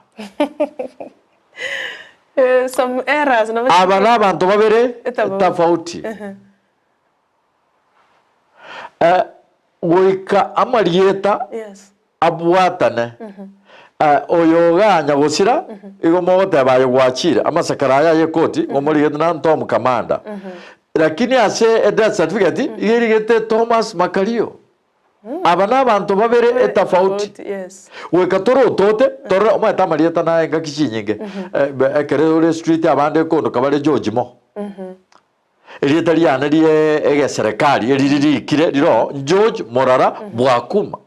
Some errors nabo Aba na abanto babere Etafauti. tofauti. Goika amarieta Yes. abwatane. Oyo oganya gosira, igo mogoteba aye gwachire, amasakara aya ay'ekoti, igo morigete na Tom Kamanda. Lakini ase edeath certificate, iga erigete Thomas Makario. Aba nabanto babere etafauti. Yes. Goika torotote, torore, omanyete amarieta naye engaki chinyinge, ekero ore street abande nkondoka bare George mo. Erieta riane rie egeserekari eri ririkire riro George Morara Bwakuma.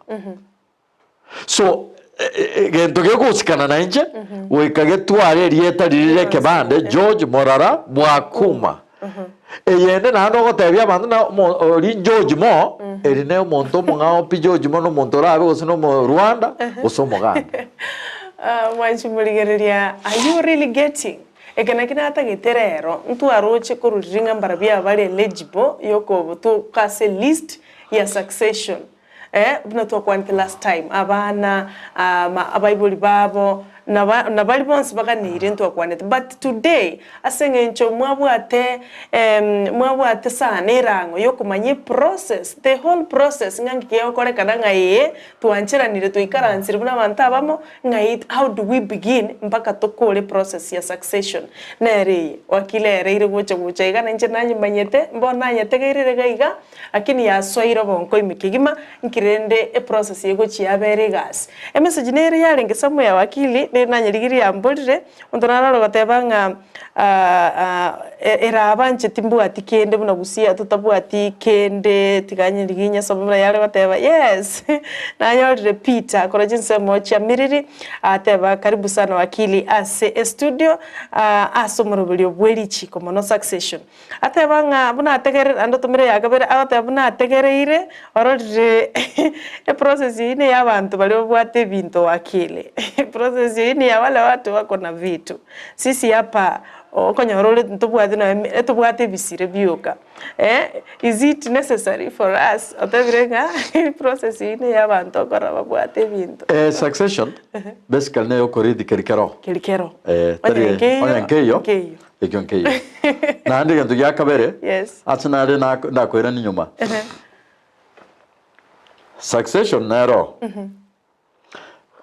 So egento gegosikana na inche goika getware erieta riri ri'ekebande George Morara Bwakuma. Eyende naende ogotebia abanto na omo ori George mo, eri ne omonto omong'ao pi George mo na omonto orabe gose na omorwanda gose omoganda. Mwanchi morigereria, are you really getting? Eke nakio natagete rero, ntwaroche korwa riria ng'a mbarabwo abare eligible yokobotoka ase list ya succession eh, buna twakwanete last time, abana, ama abaibori babo, Naba nabari bonsi baganeire ntwakwanete but today ase eng'encho mwabwate mwabwate sana erang'o yokomanya eprocess, the whole process ng'a nki kegokorekana ng'a ee twancheranire twaikaransire buna abanto abamo ng'ai how do we begin mpaka tokore eprocess ya succession. Nere eye wakili ereire gocha gocha iga nainche nanyemanyete mbono nanyetegeire iga iga lakini yasoire obonko ime kegima Nki rende eprocess egochia yabera egasi? Emessage nere yarenge somewhere wakili nere nanyerigirie yamborire, omonto narore ogoteba ng'a eraba inche timbwati kende buna gusii totabwati kende tiga nyerigie nyesome buna yare goteba yes nanyorire Peter korwa chinsemo chia Miriri ateba karibu sana wakili ase estudio ase omoroberio bwe richiko mono succession. Ateba ng'a buna ategerere, naende otomire eya kabere, agoteba buna ategereire, ororire eprocess eyio neya abanto baria babwate ebinto wakili. Eprocess eyio ni ya wale watu wako na vitu. Sisi hapa okonyora ore ntobwati nonye etobwate ebisire bioka is it necessary for us? Otebire ng'a eprocess eyio neya abanto okorora babwate ebinto. Succession basically neye okorithi keri kero. Keri kero. Tari Onye nkeiyo, onye nkeiyo, nkeiyo. Ekio nkeiyo. Naende egento gia kabere, Yes. ase nare nak- ndakoirania nyuma, succession nero,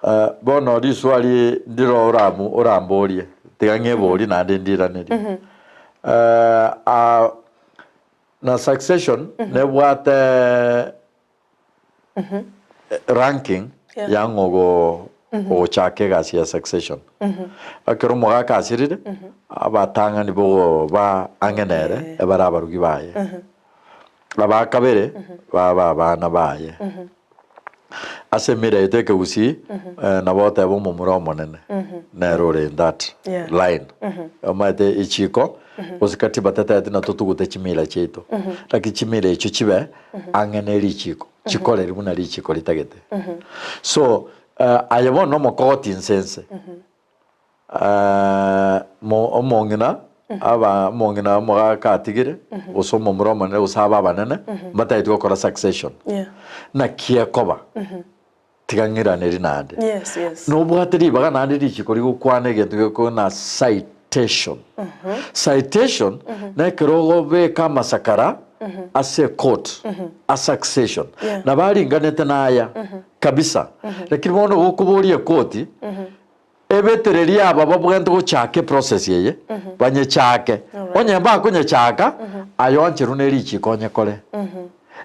eh, bono riswali ndiro oramu oramborie, tiga ng'eborie naende ndiranerie. Eh, ah, na succession nebwate ranking Yeah. ya ng'a ogo ogochaka egasi ya succession. Ekero omogaka asirire, abatang'ani bogo ba ang'e nere ebare abarugi baye. Aba kabere baba abana baye. Ase emira yaito ekegusii, nabo oteba omomura omonene nere ore in that Yeah. line. Omanyete echiko gose katiba tetebeti ng'a totugute chimila chiaito, lakini chimila echio chibe ang'e ne richiko, chikoreri buna richiko ritagete. So, aye bono omokogoti inse inse, mo omong'ina aba omong'ina omogaka atigire, gose omomura omonene gose abe abanene, mbatageti gokora succession. Yeah. Naki ekoba, tiga ng'iraneri naende. Yes, yes. Nobwate ribaga naende richiko rigokwana egento gekogwa na citation. Citation nekero ogobeka amasakara ase ecourt a succession. Yeah. Nabo aringanete naya kabisa. Lakini bono gokoboria ekoti, ebetererie aba babwenerete gochaka eprocess eye, banyechake. Onye mbakonyechaka, aye oancherwe ne richiko onyekore.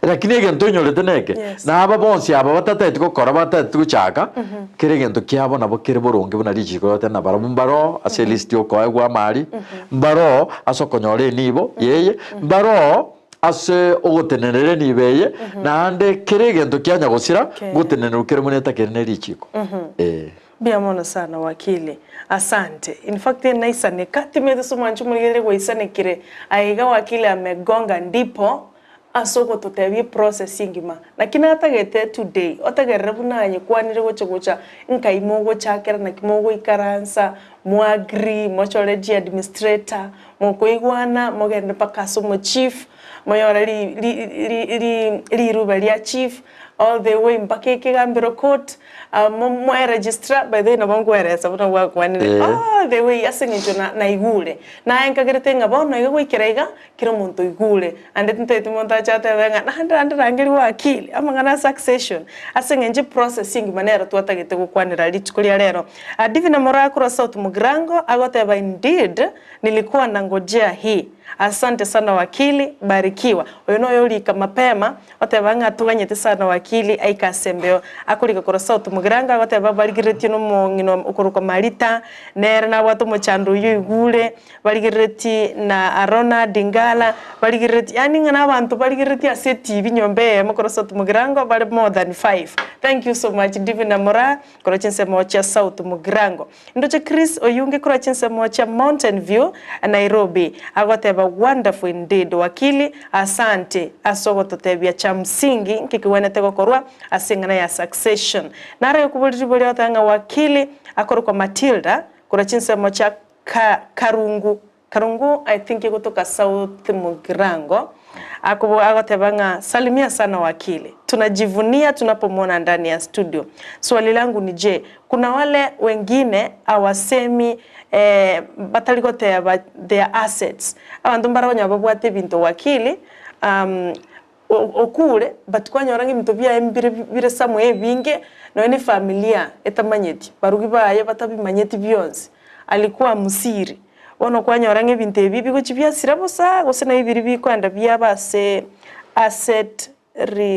Lakini egento oinyorete neke, Yes. na aba bonsi aba batateti gokora batateti gochaka, kera egento kiabo nabo kere boronge buna richiko rigote na barabwo mbaroo ase elist yokoegwa amari, mbaroo ase okonyora enibo yeye, mbaroo ase ogotenenera enibo eye, naende kera egento kia nyagosira, Okay. ngotenenerwa kere buna etakeri ne richiko. Eh. Mbuya mono sana wakili. Asante. In fact naisaneka timanyete ase omwancho omorigereria gwaisanekire aiga wakili amegonga ndipo ase ogototebia eprocess engima. Naki natagete today otegerere buna aye kwanire gocha gocha nkai mogochakera naki mogoikaransa, mo agree, mochore chiadministrator, mokoigwana mogende mpaka ase omochief, monyore ri ri ri ri riruba ria chief, all the way mpaka ekegambero court, mo moeregistra, by the way nabo nkoeresa buna gwakwanire, Eh. all the way ase eng'encho na naigure. Naye nkagerete ng'a bono iga goikera iga, kera omonto oigure, ande tintageti monto ache atebe ng'a naende naende rangeria wakili, amang'ana a succession, ase eng'encho eprocess engima nero twatagete gokwanera rituko ria rero. Divina Moraa korwa South Mugirango agoteba indeed nilikuwa nangojea hii, asante sana wakili, barikiwa. Oyo noyo orika mapema, Oteba ng'a toganyete sana wakili aike ase embeo. Akorika korwa South Mugirango agoteba barigereretie nomong'ina okorokwa Marita, nere nabwate omochando oyio oigure, barigereretie na Ronald Ngala, barigereretie yaani ng'a nabanto barigereretie ase etibi nyomba eyemo korwa South Mugirango bare more than five. Thank you so much Divina Moraa korwa chinsemo chia South Mugirango. Ndoche Chris Oyunge korwa chinsemo chia Mountain View, Nairobi, agoteba Wonderful indeed wakili, asante ase ogototebia cha msingi nki kegwenerete gokorwa ase eng'ana ya succession. Naro ekoboria riborio agoteba ng'a wakili akorokwa Matilda korwa chinsemo chia Ka Karungu, Karungu I think egotoka South Mugirango. Akobo agoteba ng'a salimia sana wakili, tunajivunia tunapomwona ndani ya studio. Swali langu ni je, kuna wale wengine hawasemi eh, batari goteba their assets. Abanto mbare onye babwate ebinto wakili, um, okure but kwanyora ng'a ebinto biaye mbire bire somewhere ebinge, nonya na efamilia etamanyeti, barugi baye batabimanyeti bionsi, alikuwa msiri. Bono kwanyora ng'a ebinto ebi bigochia biasira bosa, gose nabi biria bikoenda biaba ase asset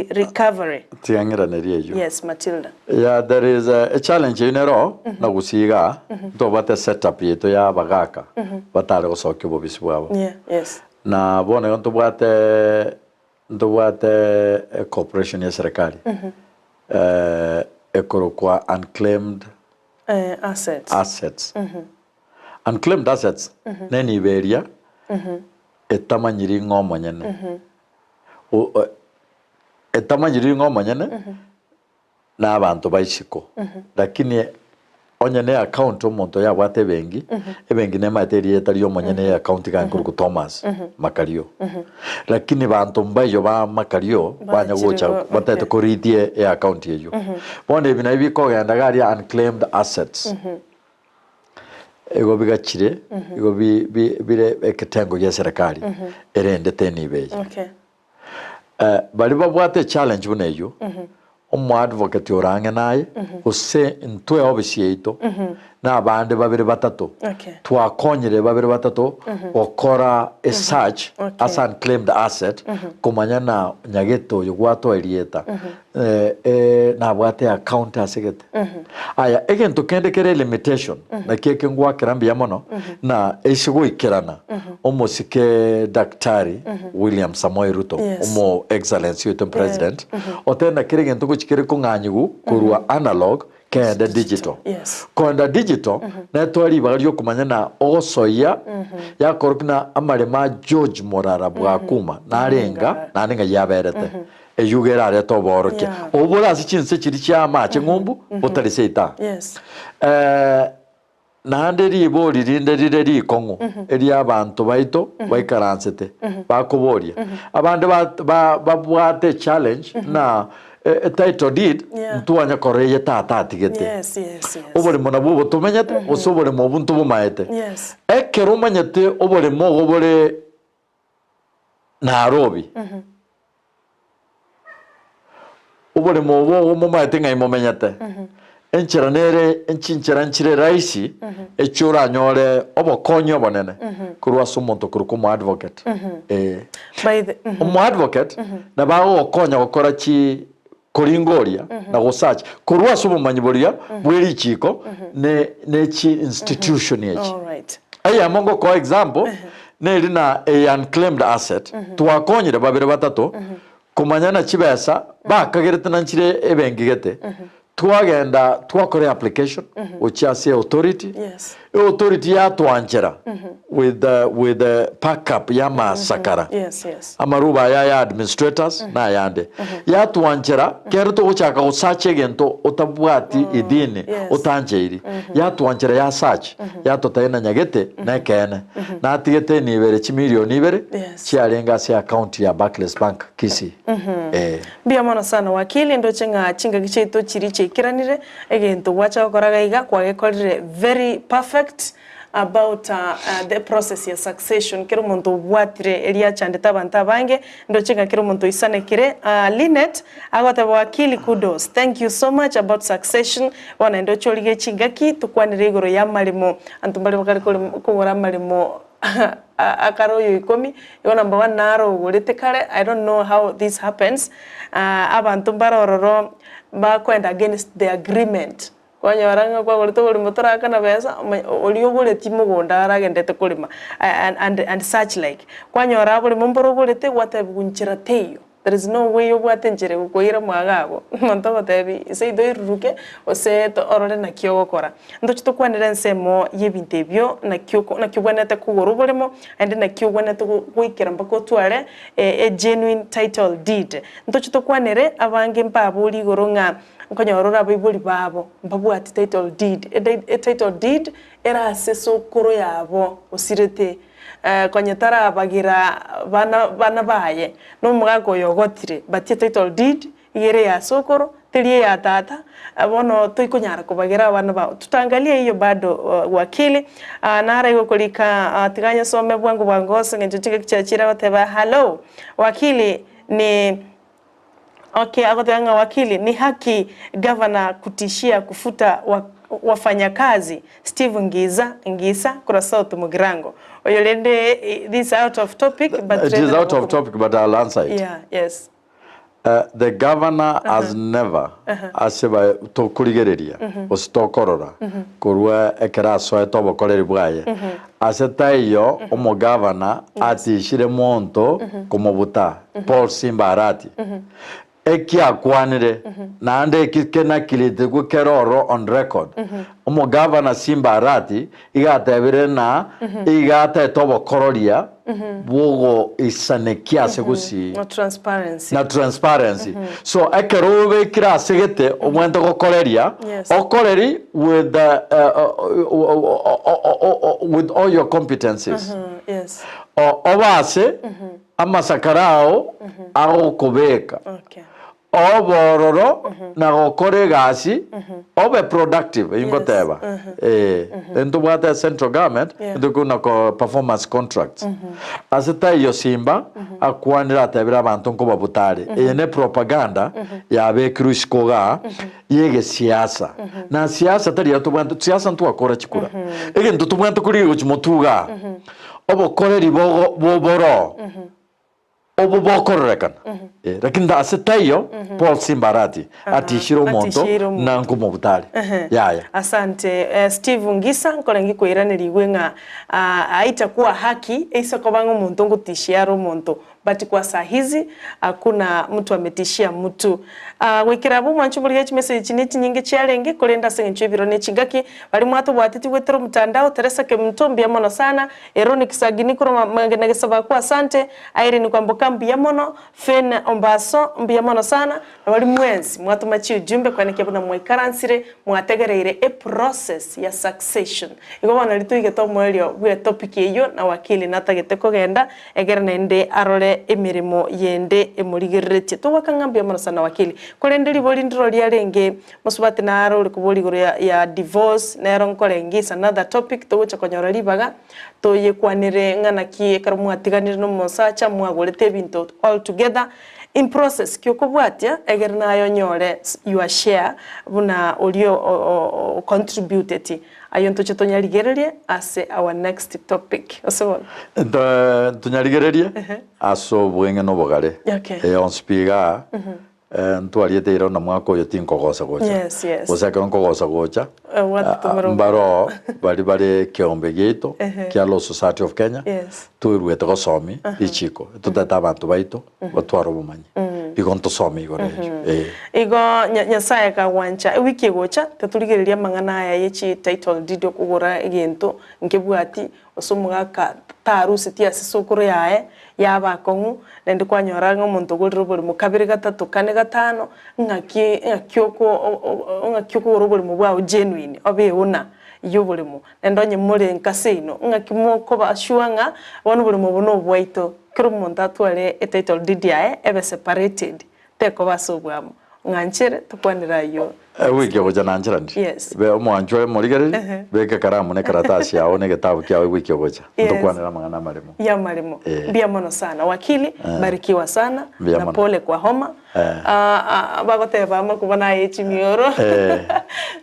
recovery. Tiga ng'iranerie eyio. Yes, Matilda. Yeah, there is a, a challenge eyio nero na gusii igaa ntobwate setup yaito ya abagaka batare gosokia obobisi bwabo. Yeah, yes. Na bono igo ntobwate ntobwate ecorporation ya serikali ekorokwa unclaimed Assets. assets. Unclaimed assets nenibo eria etamanyiri ng'a omonyene. O- o- Etamanyiri ng'a omonyene na abanto ba isiko. Lakini onye ne account omonto yabwate ebenki, ebenki nemaete erieta ria omonyene ya account iga nkorokwa Thomas Makario. Lakini banto mbaiyo ba Makario banya Bachire gocha go- batete okay. koritia e account eyio. Bono ebi nabio bikogenda iga aria unclaimed assets. Igo bigachire, igo bi- bi- bire eketengo gia eserekari erendete enibo eye. Okay. Baria babwate echallenge buna eyio, omoadvocate ore ang'e naye, gose intwe ofisi yaito, na abande babere batato, Okay. twakonyire babere batato gokora esearch Okay. ase unclaimed asset, komanya na nyagete oyo gwatoa erieta, nabwate account ase gete. Aya, egento kende kere limitation, naki eke ngwakera mbuya mono, na ase goikerana, omosike Daktari William Samoei Ruto, Yes. omo excellency oito president, otebire kera egento ngochi kere kong'anyigwa korwa analog kegende digital. Yes. Kogenda digital, netware ribaga riokomanya na ogosoyia yakorokia na amaremo a George Morara Bwakuma narenga naende ng'ai yaberete. Eyio iga erarete oboorokia Yeah. obo bore ase chinse chiria chia amache ng'umbu botari seita. Yes. Eh, naende ribori rinde rire rikong'u eri'abanto baito baikaransete bakoboria. Abande ba- ba- babwate echallenge na e- etitle deed Yeah. ntwanya korora eye tata atigete. Yes, yes, yes. Oboremo nabwo obo tomenyete gose oboremo obwo ntobomaete. Yes. Ekero omanyete oboremo obo bore Nairobi. Oboremo obo obo momaete ng'ai momenyete, enchera nere chinchera nchire rahisi echio oranyore obokonyi obonene korwa ase omonto okorokwa omoadvocate. Eh. By the, Omoadvocate nabo agogokonya gokora chi koringoria na gosearch korwa ase obomanyi boria bwe richiko ne ne chi institution echi. Alright. Eyemo ngokoa example neri na a unclaimed asset twakonyire babere batato komanya na chibesa bakagerete na nchire ebenki gete twagenda twakora application gochia ase authority Yes. authority yatwanchera with the, with the backup ya amasakara Yes, yes. amaruba aya ya administrators na ayande yatwanchera kero togochaka gosearch egento otabwati idhini yes. otancheiri yatwanchera ya search yatotebia na nyagete na ekeene natigete enibere chimilioni ibere Yes. chiarenge ase account ya Barclays Bank Kisii eh. Mbuya mono sana wakili ndoche ng'a chingaki chiaito chiria chiaikeranire egento gwacha gokora iga iga kwagekorire very perfect about the process ya succession kera omonto obwatire eria achandete abanto abange ndoche ng'a kera omonto oisanekire Linet agoteba wakili kudos thank you so much about succession bono naende oche origie chingaki tokwanere igoro ya amaremo anto mbare bakare kogora amaremo akare oyo ikomi igo number one naro ogorete kare I don't know how this happens abanto mbare ororo bakoenda against the agreement Kwanyora ng'a kwagorete oborimo torakana besa, omanye oria ogoretie mogondo aragendete korema and and such like. Kwanyora oborimo mboro ogorete gwatebiwa nchera teiyo, there is no way obwate enchera egokoira mwago abwo, omonto ogotebi ase either oiruruke gose to orore naki ogokora. Ntoche tokwanere ensemo ya ebinto ebio naki oko naki obwenerete kogora oboremo, naende naki obwenerete go goikera mpaka otware e genuine title deed. Ntoche tokwanere abange mbaborie igoro ng'a. Nkonyora ore abaibori babo mbabwati title deed, e title deed ere ase sokoro yabo osirete. Konya tarabagira bana bana baye, na omogaka oyo ogotire, but etitle deed iga ere eya sokoro, teri eya tata, bono toikonyara kobagira abana bao. Tutaangalia hiyo bado wakili, naro igo okorika tiga nyesome bwango bwango ase eng'encho chingaki chiachire agoteba hallo, wakili ni Okay, agoteba ng'a wakili, ni haki gavana kutishia kufuta wafanyakazi? Steve Ngiza, Ngisa, korwa South Mugirango. Oyo rende this is out of topic but It is out of topic but I'll answer it. Yeah, yes. The governor has never ase ba tokorigereria gose tokorora korwa ekero asoete obokoreri bwaye ase taiyo omogavana atishire monto komobuta Paul Simba Arati eki akwanire naende eki kenakiretigwe kere oro on record omogavana Simba Arati iga atebire ng'a iga ataete obokororia bw'ogoisanekia ase gusii Na transparency. na transparency. So ekero obekire ase gete obwenerete gokoreria, Yes. okoreri with the with all your competencies. Yes. O- Obe ase amasakara ao agokobeka. Okay. Obororo na gokora egasi obe productive eyio ngoteba eh ntobwate central government ntokuna ko performance contracts ase taiyo Simba akwanire atebire abanto nkobabuta are eye ne propaganda yabekirwe isiko igaa ye egesiasa na siasa tari eye tobwate siasa ntwakora chikura egento tobwate korigia gochia motwe igaa obokoreri bogo boboroo. Obo bokororekana. Eh, lakini ase taiyo Paul Simbarati atishire omonto Atishire omonto. na nkomobutare. Yaya. Asante Steve Ngisa, nkore ngikoiraneria igwe ng'a haitakuwa haki eise koba ng'a omonto ngotishia are omonto but kwa sahizi hakuna mtu ametishia mtu. Goikera abwo omwancho omorigereria chimessage echi nechinyinge chiarenge korende ase eng'encho y'ebiro ne chingaki baria mwatobwateti goetera omotandao Teresa Kemunto mbuya mono sana Eroni Kisagini korwa Magena Gesabakwa asante, Irene Kwamboka mbuya mono, Fenn Ombaso mbuya mono sana, na baria mwensi mwatoma chiujumbe koenekia buna mwaikaransire mwategereire eprocess ya succession. Igo bono riria toigete omoerio bw'etopic eyio na wakili natagete kogenda egere naende arore emeremo yende emorigereretie. Togoaka ng'a mbuya mono sana wakili. Korende ribori ndiro riarenge Mosubati naro ore koboria igoro ya divorce, nero nkorenge is another topic togocha konyora ribaga toyekwanere ng'a naki ekero mwatiganire na omosacha mwagorete ebinto all together in process ki okobwatia egere naye onyore your share buna oria o contributeti. Ayio ntoche tonyarigererie ase our next topic. Gose bono? Ntonyarigererie ase obweng'e na obogare. Okay. Eye onsi pi igaa. Ntwariete eira na mwaka oyo tinkogosa gocha. Yes, yes. Gose ekero nkogosa gocha, Obwate tomorrow. mbaroo baria bare ekeombe giaito Ehe. kia Law Society of Kenya, Yes. toiruete gosomi richiko, totete abanto baito batware obomanyi. Igo ntosome igoro erio, eh. Igo Nya- Nyasaye akagwancha ewiki egocha, tetorigereria amang'ana aya ye chi title deed okogora egento nkebwati, Gose omogaka taruseti ase esokoro yaye yaba akong'u, naende kwanyora ng'a omonto ogorire oboremo kabere gatato kane gatano, ng'aki ng'aki oko ng'aki okogora oboremo bwao genuine obe eona ya oboremo. Naende onye more nka seino, ng'aki mokoba sure ng'a bono oboremo obo na obwaito, kera omonto atware etitle deed yaye ebe separated, tekoba ase obwamo. Ng'anchere tokwanere ayio. Ewiki egocha nanchera ndi. Yes. Be omwanchwa oye morigererie, Ehe. beka ekaramu na ekaratasi yao na egetabu kiao ewiki egocha. Yes. Ntokwanere amang'ana amaremo. Y'amaremo. Eh. Mbuya mono sana. Wakili, barikiwa sana, Mbuya na mono. pole kwa homa. Eh. Ah, ah, bagoteba amakuba naye chimioro. Eh.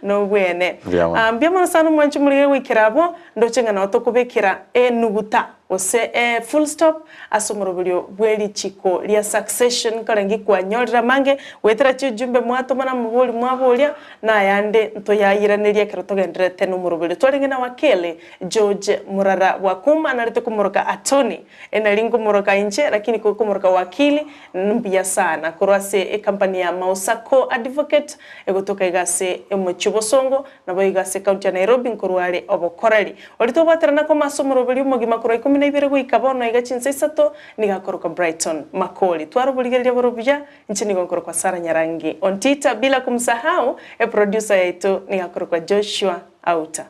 Nobwene. Mbuya mono. Ah, mbuya mono sana omwanchi omorigereria goikera abwo, ndoche ng'a nabo tokobekera enuguta gose e full stop Ase omoroberio bwe richiko ria succession nkarenge kwanyorire amange, goetera chiujumbe mwatoma na amabori mwaboria, na ayande ntoyayiranerie ekero togendererete nomoroberio. Twarenge na Wakili George Murara Bwakuma narete komoroka attorney, nari nkomoroka inche lakini komoroka wakili mbuya sana korwa ase ecompany ya Mausako Advocate egotoka iga ase omochie Bosongo Naboigo ase ekaunti ya Nairobi nkorwa are obokoreri. Oria tobwaterana koma ase omoroberi omogima korwa ikomi na ibere goika bono iga chinsa isato, nigo akorokwa Brighton Makori. Twara oborigereria bore obuya, inche nigo nkorokwa Sarah Nyarangi Ontita, bila kumsahau eproducer yaito nigo akorokwa Joshua Auta.